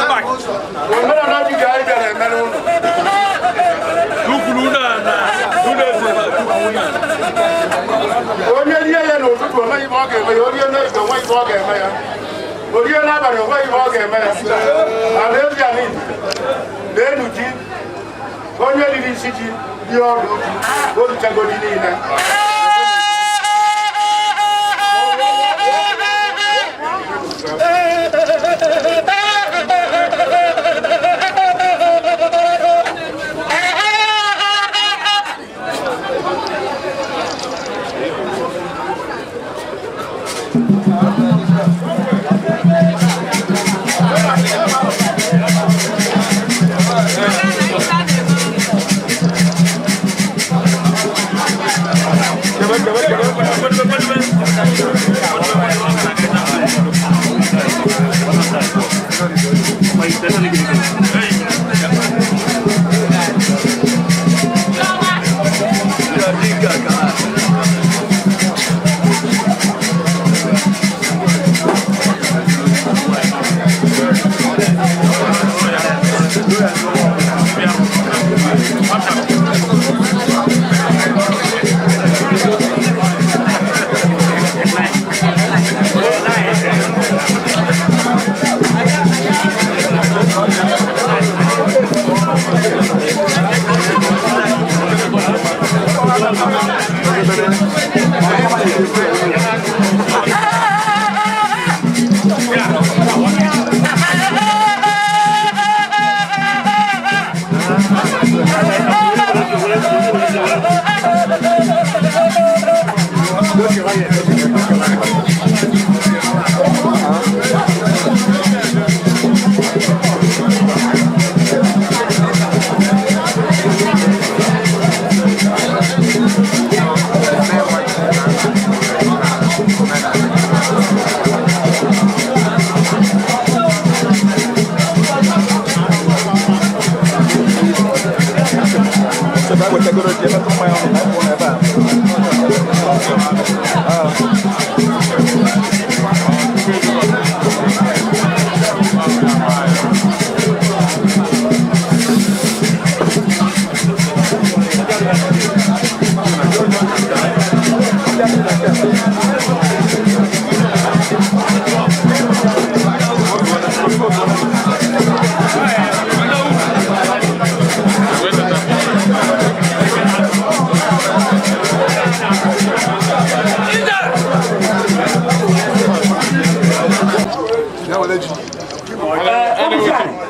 Omenala ji ka anyị bịara emere ụlọ. Onye rie ya n'ụtụtụ onweghị ibe ọ ga-eme ya, o rie n'ehihie onweghị ibe ọ ga-eme ya, o rie n'abalị onweghị ibe ọ ga-eme ya. Ala ezi ala Igbo na-enu ji, onye riri isi ji rie ọdụ ji, o richago ji niile.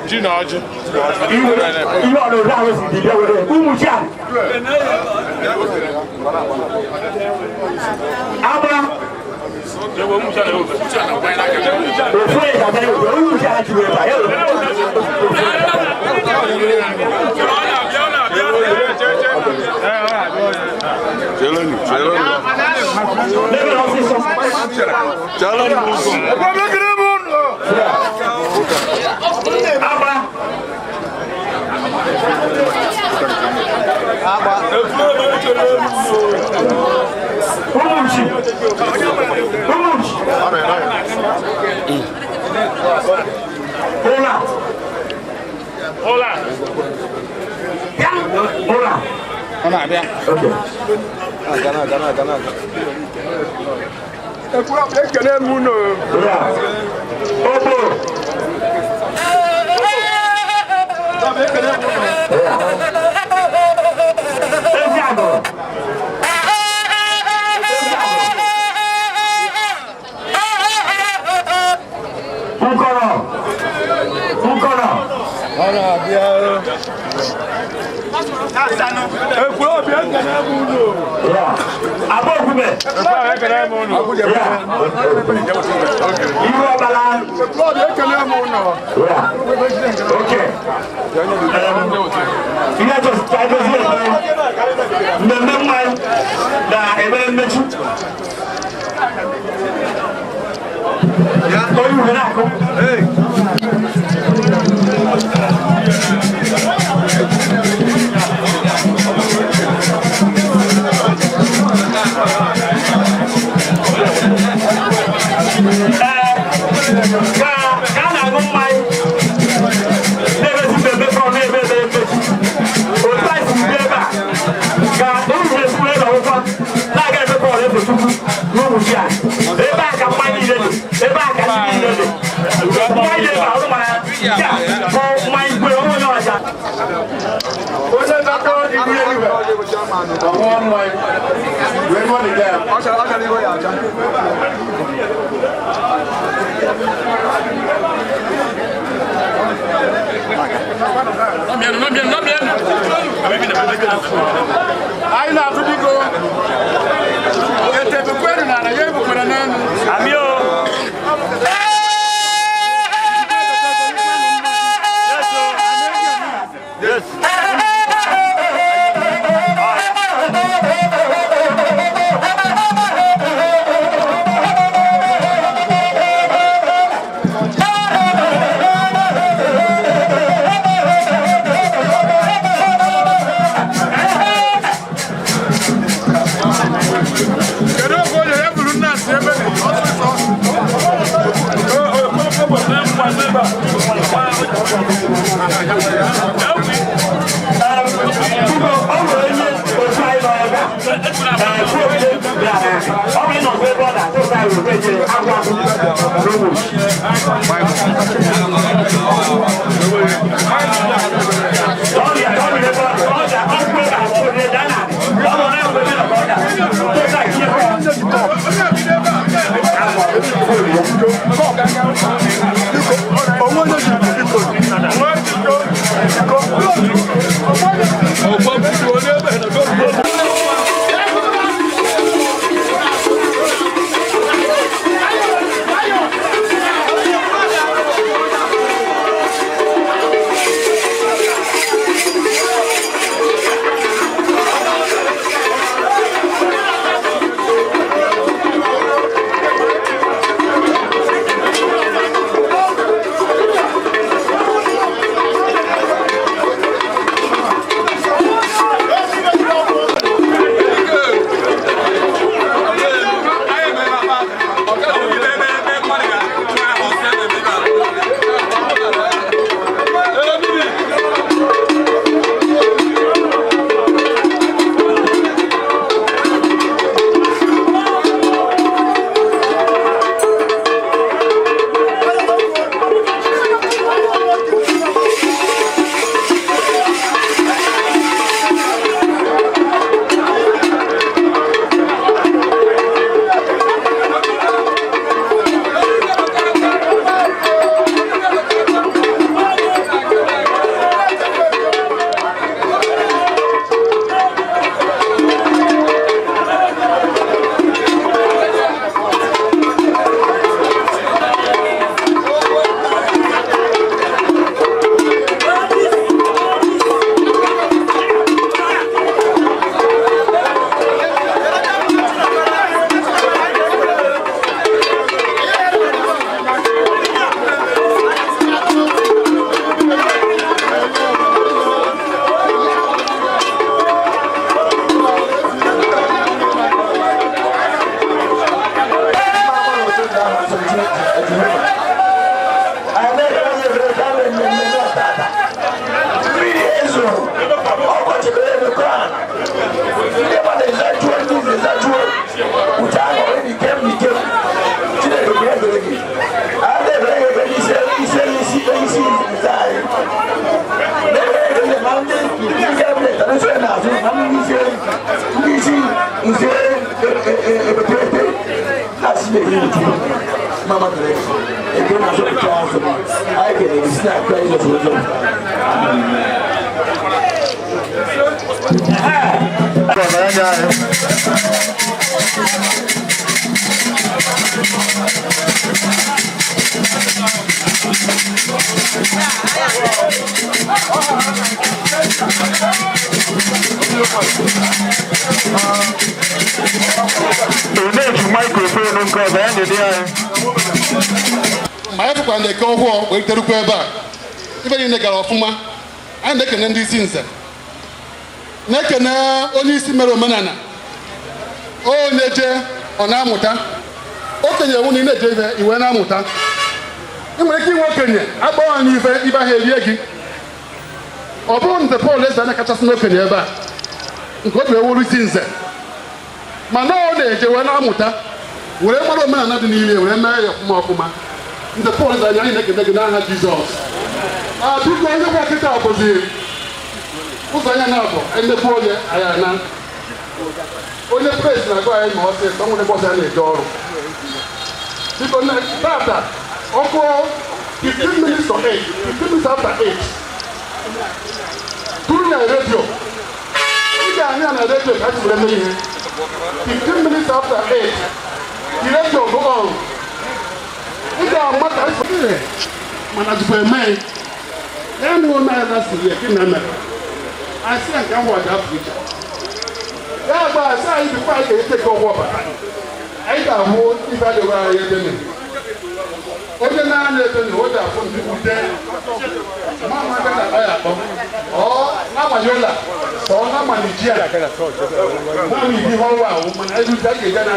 Ji na ọjị. Ihe ọnụrụ ahụ si dị bịa were ụmụ chi a. Agba. Ofu onye ga-abịa were onye uche ha ji were ba ya were. Agba. Ụmụ chi. Ụmụ chi. Ụla. Ụla. Bịa. Ụla. Ọ na-abịa. Okay. Na-aga na-aga na-aga na-aga. Ekwulọbịa ekele m unu. Ụla. Obo. Ezi agụrụ. Nkọrọ. Nkọrọ. Ọ na-abịa. Ekwulọbịa ekele m unu. Abọ́ òkúbẹ̀. Ekwulọbịa ekele m unu. Iru ọbala. Ekwulọbịa ekele m unu. Okay. Ihe gosi ekpere mmemme mmanya na ekpere mmechi. Onye uwe na-akụ. Nke a bụ mmanya igwe onye ọja. Onye na-akọ ibu eluigwe, ọṅụọ mmanya, wee ṅụọ n'ike ya. Anyị na-atụ biko etebekweru n'ala ya ebukwere n'elu. Kedu oge onye ya buru nna si ebe dị ọsịsọ? Biko, ọ nwere onye otu anyị nọ ebe a. Ee, kwuo otu bịara. Ọ bụrụ na ọ bụ ebe ọ na-atụ ụtọ anyị were ejere agwụ agwụ n'ugwu. Ọrịa ka ọ bụ ebe ọ dị, ọ ga- ọ kwuo ka ọ kwuo daa n'ala. Ọ nọ na-ekwe ebe ọ ga. Tụta ihe Mmiri ezoro, ọkọchị mere emekọ ala. Ndị mmadụ ezajuo, ndị nze ezajuo. Uche aṅụrị na ikem na ikem. Chineke bụ ebere gị. A na-ebere gị ebere isi isi isi isi nze anyị. Na-ebere gị ebere na ndị ndị kabinet na nsonye n'azụ na ndị isi ndị isi nze ebeterete na-asị na-ehi uju. Mama dịrị gị. Ekele na asọpụta azụ. Anyị kelere gị si na Kraịst Jizọs ụzọ. Olee microphone nke ọzọ ya na-ede anyị? Ma anyị bụkwa na eke ọhụụ wee terukwa ebe a, ibe niile gara ọfụma. Anyị na-ekene ndị isi nze, na-ekene onye isi mere omenala, onye jee ọ na-amụta okenye ewu na ị na-eje ibe iwe na-amụta. Ị nwere ike inwe okenye agbọghọ anyị ife ibe ahụ erie gị. Ọ bụrụ nze Paul Eze anya kachasị n'okenye ebe a nke o ji wee wuru isi nze, mana ọ na-eje wee na-amụta, were mara omenala dị n'ime, were mee ya ọfụma ọfụma. Nze Paul Eze anya, anyị na-ekene gị n'aha Jizọs. Biko, onye gwa kịta bụzi ụzọ anya na-abụ emekwu onye anyị na onye press na-agwa anyị ma ọsịsọ nwere ebe ọzọ a na-eje ọrụ. Biko, na tata ọkụ 15 minutes to 8, 15 minutes after 8, tụrụ na redio, ị ga-anya ya na redio ka a were mee ihe. 15 minutes after 8, the radio go on, ị ga-ama ka esi mana tupu eme ya na ụlọ ya na siri ya gị na mere asị ya nke ahụ ọja afọ iche ya gba asị anyị bikwa anyị ga-ete ka ọgwụ ọbara anyị ga-ahụ ife adịghị anyị ebe nị onye na-anya ebe nị o ji afụ ndị ute ma ma ga na-akpọ ya akpọ ọ na-amanyola ka ọ na-amani ji a ma ma ibi ihe ọwa ahụ mana anyị rute anyị ga-eje na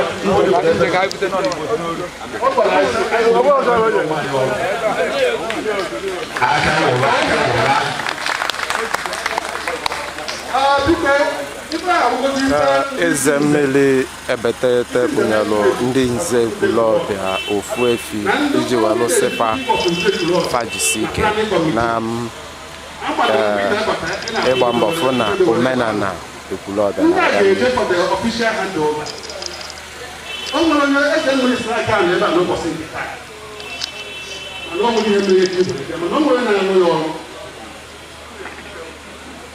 ọ gwara anyị sị anyị Aka wụrụ, aka wụrụ. Biko, ife a awụgozi ife. Eze mmiri Ebeteghete kpụnyelụ ndị nze Ekwulọbịa ofu efi iji welụsịfa fajisi ike na ịgba mbọ fụ na omenala Ekwulọbịa Ndị a na-aga ga-eje n'ihu. for the official handover. O nwere onye eze mmiri si aka na ebe a n'ụbọchị nke taa, mana ọ nwere ihe mere eji were bịa, mana o nwere na-arụ ya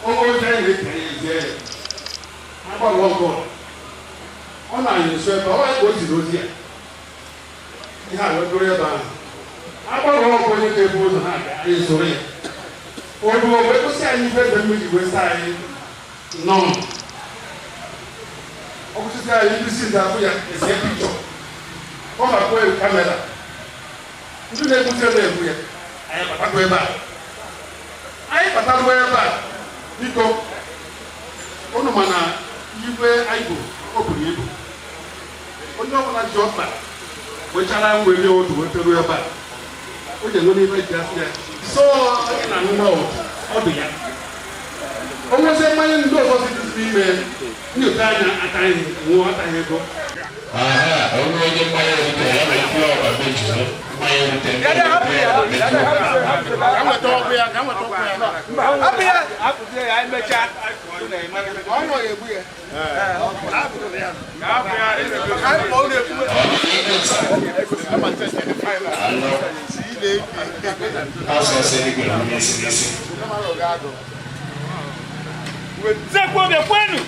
ọrụ ozi anyị na-eke ya ezie ya agbalụ ọgụ ọ na-anyị nso ebe ọ ya ka o ziri ozi ya ihe a wee dụrụ ebe ahụ agbalụ ọgụ onye ga-ebu ụzọ na-aga, anyị soro ya oruo wee kwụsị anyị ife eze mmiri wee sị anyị nnọọ. Ọ kwụsịsị anyị ndị si nze afụ ya esie pikchọ ọ ga-akpọ camera, ndị na-ekwusi na-ekwu ya. Anyị batakwa ebe a, anyị bataruo ebe a. Biko, unu ma na igwe anyị bụ o buru ibu, onye ọbụla ji ọkpa wechara nwere otu weteruo ebe a o ji enwe n'ife ji asị ya so ị na-aṅụ malt ọ dị ya o nwezie mmanya ndị ọzọ dị n'ime nyocha anya ataghị ṅụọ ataghị ego. Aha, onye onye mmanya rutere ya nwere pure water mejuo mmanya rutere ndị pure water mejuo. Ka m weta ọkụ ya. Hapụ ya, hapụzie ya, emechaa. Ọnụ ya egbu ya. Anọ asọsọ eluigwe na n'isi n'isi. Zekwuoge kwenu!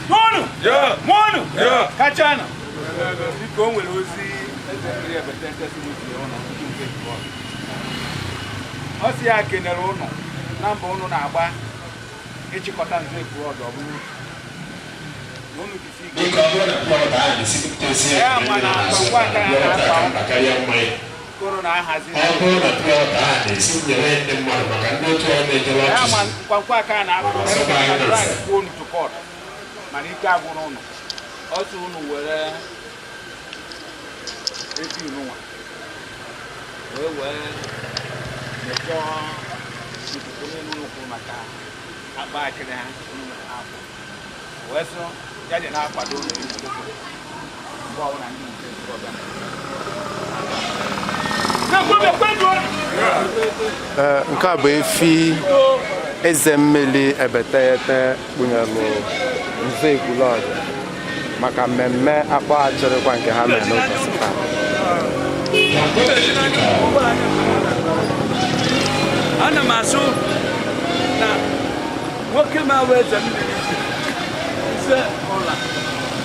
Kwenu! Mụọnụ! Kachanụ! Biko, o nwere ozi eze mmiri Ebetete si m zie ụnụ ndị nke Ekwulọbịa. Ọ sị ya kenere ụnụ na mbọ ụnụ na-agba ịchịkọta nze Ekwulọbịa, ọ bụrụ na ụnụ jisi ike. Biko, ọ bụrụ na pure water ahụ esi butezie Ya ma na n'azụ ngwa aka ya pure water na-akpa ka mkpa karịa mmanya. Koro na-ahazi. Ọ bụrụ na pure water ahụ na-esi nyere ndị mmadụ maka ndị otu ọ na-ejere Ya ma ọchịchị. nkwankwa aka na-akpụ drag kwuo unu to court, mana ike agwụrụ ụnụ. Ọ sị unu were efi nwa wee mechọọ ikuku n'elu unu kwuru maka akpa akịrị ha unu na-akwụ wee sị ya dị na-akwado unu ezigbo mgbe ọbụla ndị nke ọbịa. Ee, nke a bụ efi eze mmiri Ebeteghete kpụnyelụ nze Ekwulọbịa maka mmemme akpọ achịrịkwa nke ha mere n'ụbọchị taa. Ana m asụ na nwoke ma wee eze mmiri nze ụla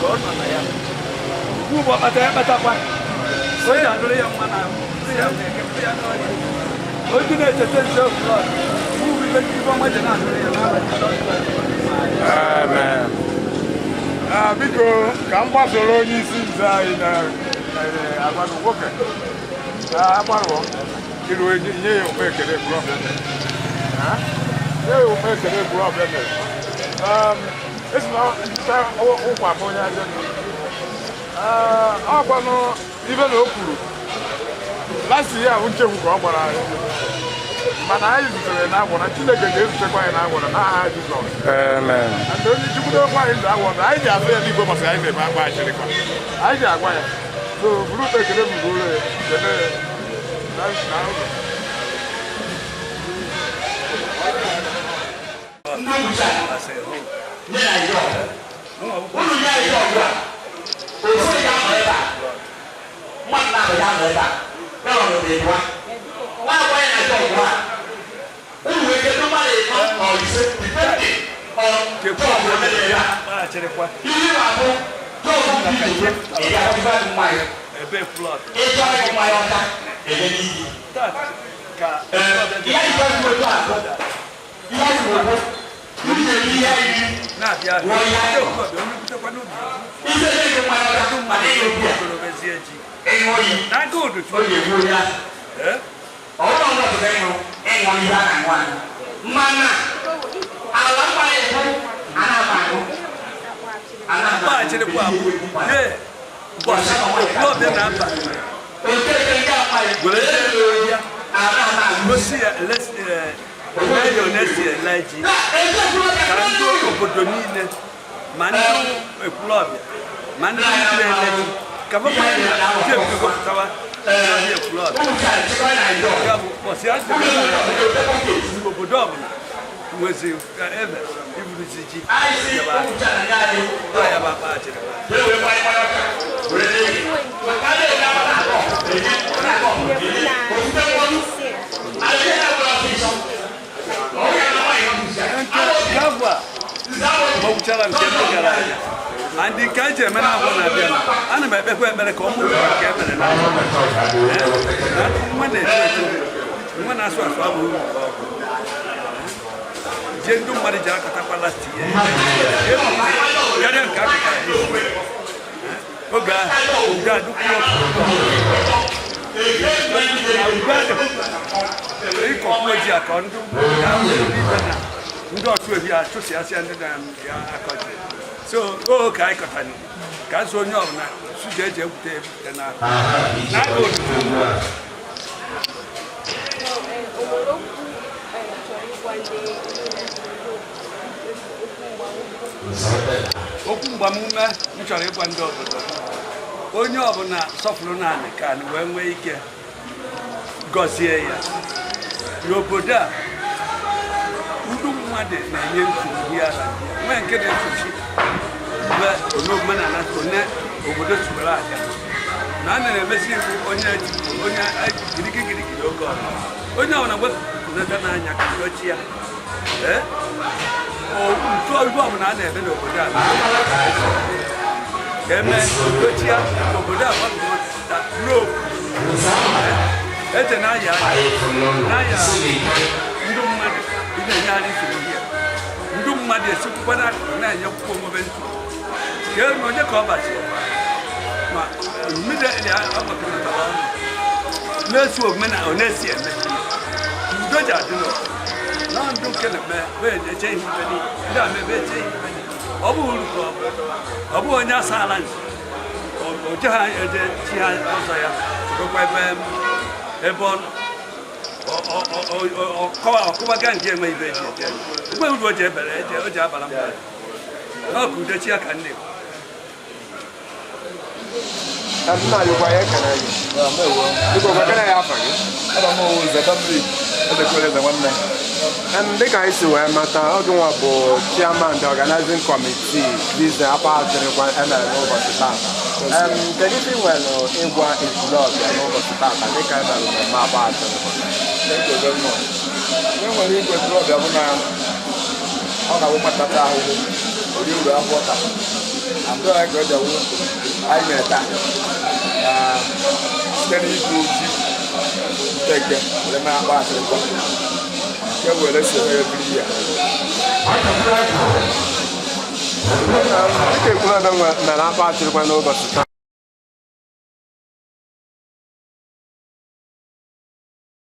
ka ọ nọ na ya ugbu bụ ọkpata ya kpatakwa onye adụrụ ya mma na ndụ ya na-eke ndụ ya n'ọrịa otu na-echeta nze ụlọ ugbu ibe ibe ọma ji na-adụrụ ya n'abalị. Amen. Biko, ka m gbasoro onye isi nze anyị na agwanụ nwoke agbarụọ iru enyi nye ya okpe ekele Ekwulọbịa mere. Nye ya okpe ekele Ekwulọbịa mere. Esi na nta ụkwa bụ onye ajọ ndụ. Ọkwanụ ibe na o kwuru last year bụ nchegbu ka ọ gbara anyị, mana anyị zutere na agwọ na Chineke ga-ezutekwa anyị na agwọ na n'aha Jizọs. Amen. And onye chukwudokwa anyị ndụ agwọ na anyị ji asụ ya n'igwe gbasara anyị na-eme akpa achịrịkwa anyị ji agwa ya so buru ụkpa ekele buru ụlọ ya kele ya na na ụlọ. Nye na jọg. Unu nye anyị jọg a, ofu ya nọ ebe a, mmadụ na-abụ ya nọ ebe a, ya nọ n'ebe a. Nwa agbọghọ na jọg a, unu nwere ike mmadụ ịnọ ma ọ ise, depending on jọg ole dị ebe a. Ihe na-abụ jọg nke ije, ị ga-ahụ mmanya. Ịchọ ịṅụ mmanya ọcha, ebe n'iyi. Ihe anyị kwesịrị otu a, ihe anyị kwesịrị ndị na-eri ihe anyị wụọ ihe anyị ihe na-eri mmanya ọcha mana ịṅụ bịa, ịṅụ oyi, o ga-egbu onye ahụ. Ọ bụrụ na ọ pụta ịṅụ ịṅụ ihe a na-aṅụ aṅụ, mana ala mmanya ekwu a na-aba aṅụ. Gosi ya ele onesi ele ji ka ndị obodo niile ma ndị Ekwulọbịa ma ndị na-ele ji ka papa ya na ji ebido pụtawa n'ọhịa Ekwulọbịa. Ya bụ ụbọchị a sị obodo ọbụla nwezi ka ebe iburuzi ji yaba ya bụ akpa achịrịkwa. Nke afọ a gbagbuchara nke ndị gara aga ma ndị nke anyị ji eme n'afọ na-abịa, ana m ekpekwa ekpere ka ọ mụrụ nke e mere n'afọ. Nwa na-eto eto, nwa na-asụ asụ abụghị uru nke ọ bụ jie ndị mmadụ ji akọtakwa last year karịa nke akọtara oge ahụ. Udo adịkwuo, ịkọkwuo ji akọ ndị ndị ọchụ ehi achụsịasịa ndị na-akọ ji. So o ka anyị kọtara ka nso onye ọbụla suja eji ekwute ebute na n'aka otutu. Okwu mgbamume m chọrọ ịgwa ndị obodo, onye ọbụla sọfụrụ naanị ka anyị wee nwee ike gọzie ya. N'obodo a, ndị mmadụ na-enye nsogbu ya, nwee nke na-esochi mgbe onye omenala onye obodo siwere aga na a na-emesi iwu onye onye girigirigiri oge ọbụla onye ọbụla wepụta n'anya ka dochi ya. Ee, ntu ibu ọbụla a na-eme n'obodo a ka eme dochi ya obodo a gbapụta ruo eze na-aya anya ndị mmadụ ị na-enye anyị nsogbu ihe ndị mmadụ esikwukwa n'akụkụ na-enyekwukwa onwebe nsogbu ka e onye ka ọ bachiri ma mmiri ọ gbakọtara ọnụ na-eso omenala ọ na-esi eme udo ji adị n'ụwa na ndụ nke na-eme wee eche ihe ibe ndị a mebe eche ihe ibe. Ọ bụghị uru ka ọ bụ ọ bụghị onye asaala nzi o je ha eje chi ha ọzọ ya sorokwa ebe ebe ọ nọ ọkụwaga nke enwe ibe eji eje mgbe uru o ji ebere eje o ji abara mba n'ọkụ udechi ya ka nne. Nna anyị gwa ya ekele gị. Biko gwakene ya afa gị. Aba m Nze Dominic Ezekwuelu Eze nwanne. Dịka anyị si wee mata, oge nwa bụ chairman the organizing committee this Apa Achịrịkwa emere n'ụbọchị tata. Kedu ife ị nwere ịgwa Ekwulọbịa n'ụbọchị tata dịka emere mmemme Apa Achịrịkwa? Thank you very much. Ihe nwere igwe Ekwulọbịa bụ na ọ ga-awụ mmatata ahụhụ ori uru afọ taa. Abụọ ya ka ọ ji awụ anyị mere taa. Site n'ibu ji eke were mee Akpa Achịrịkwa nke were si eme ebiri ya. Dịka Ekwulọbịa mere Apa Achịrịkwa n'ụbọchị taa.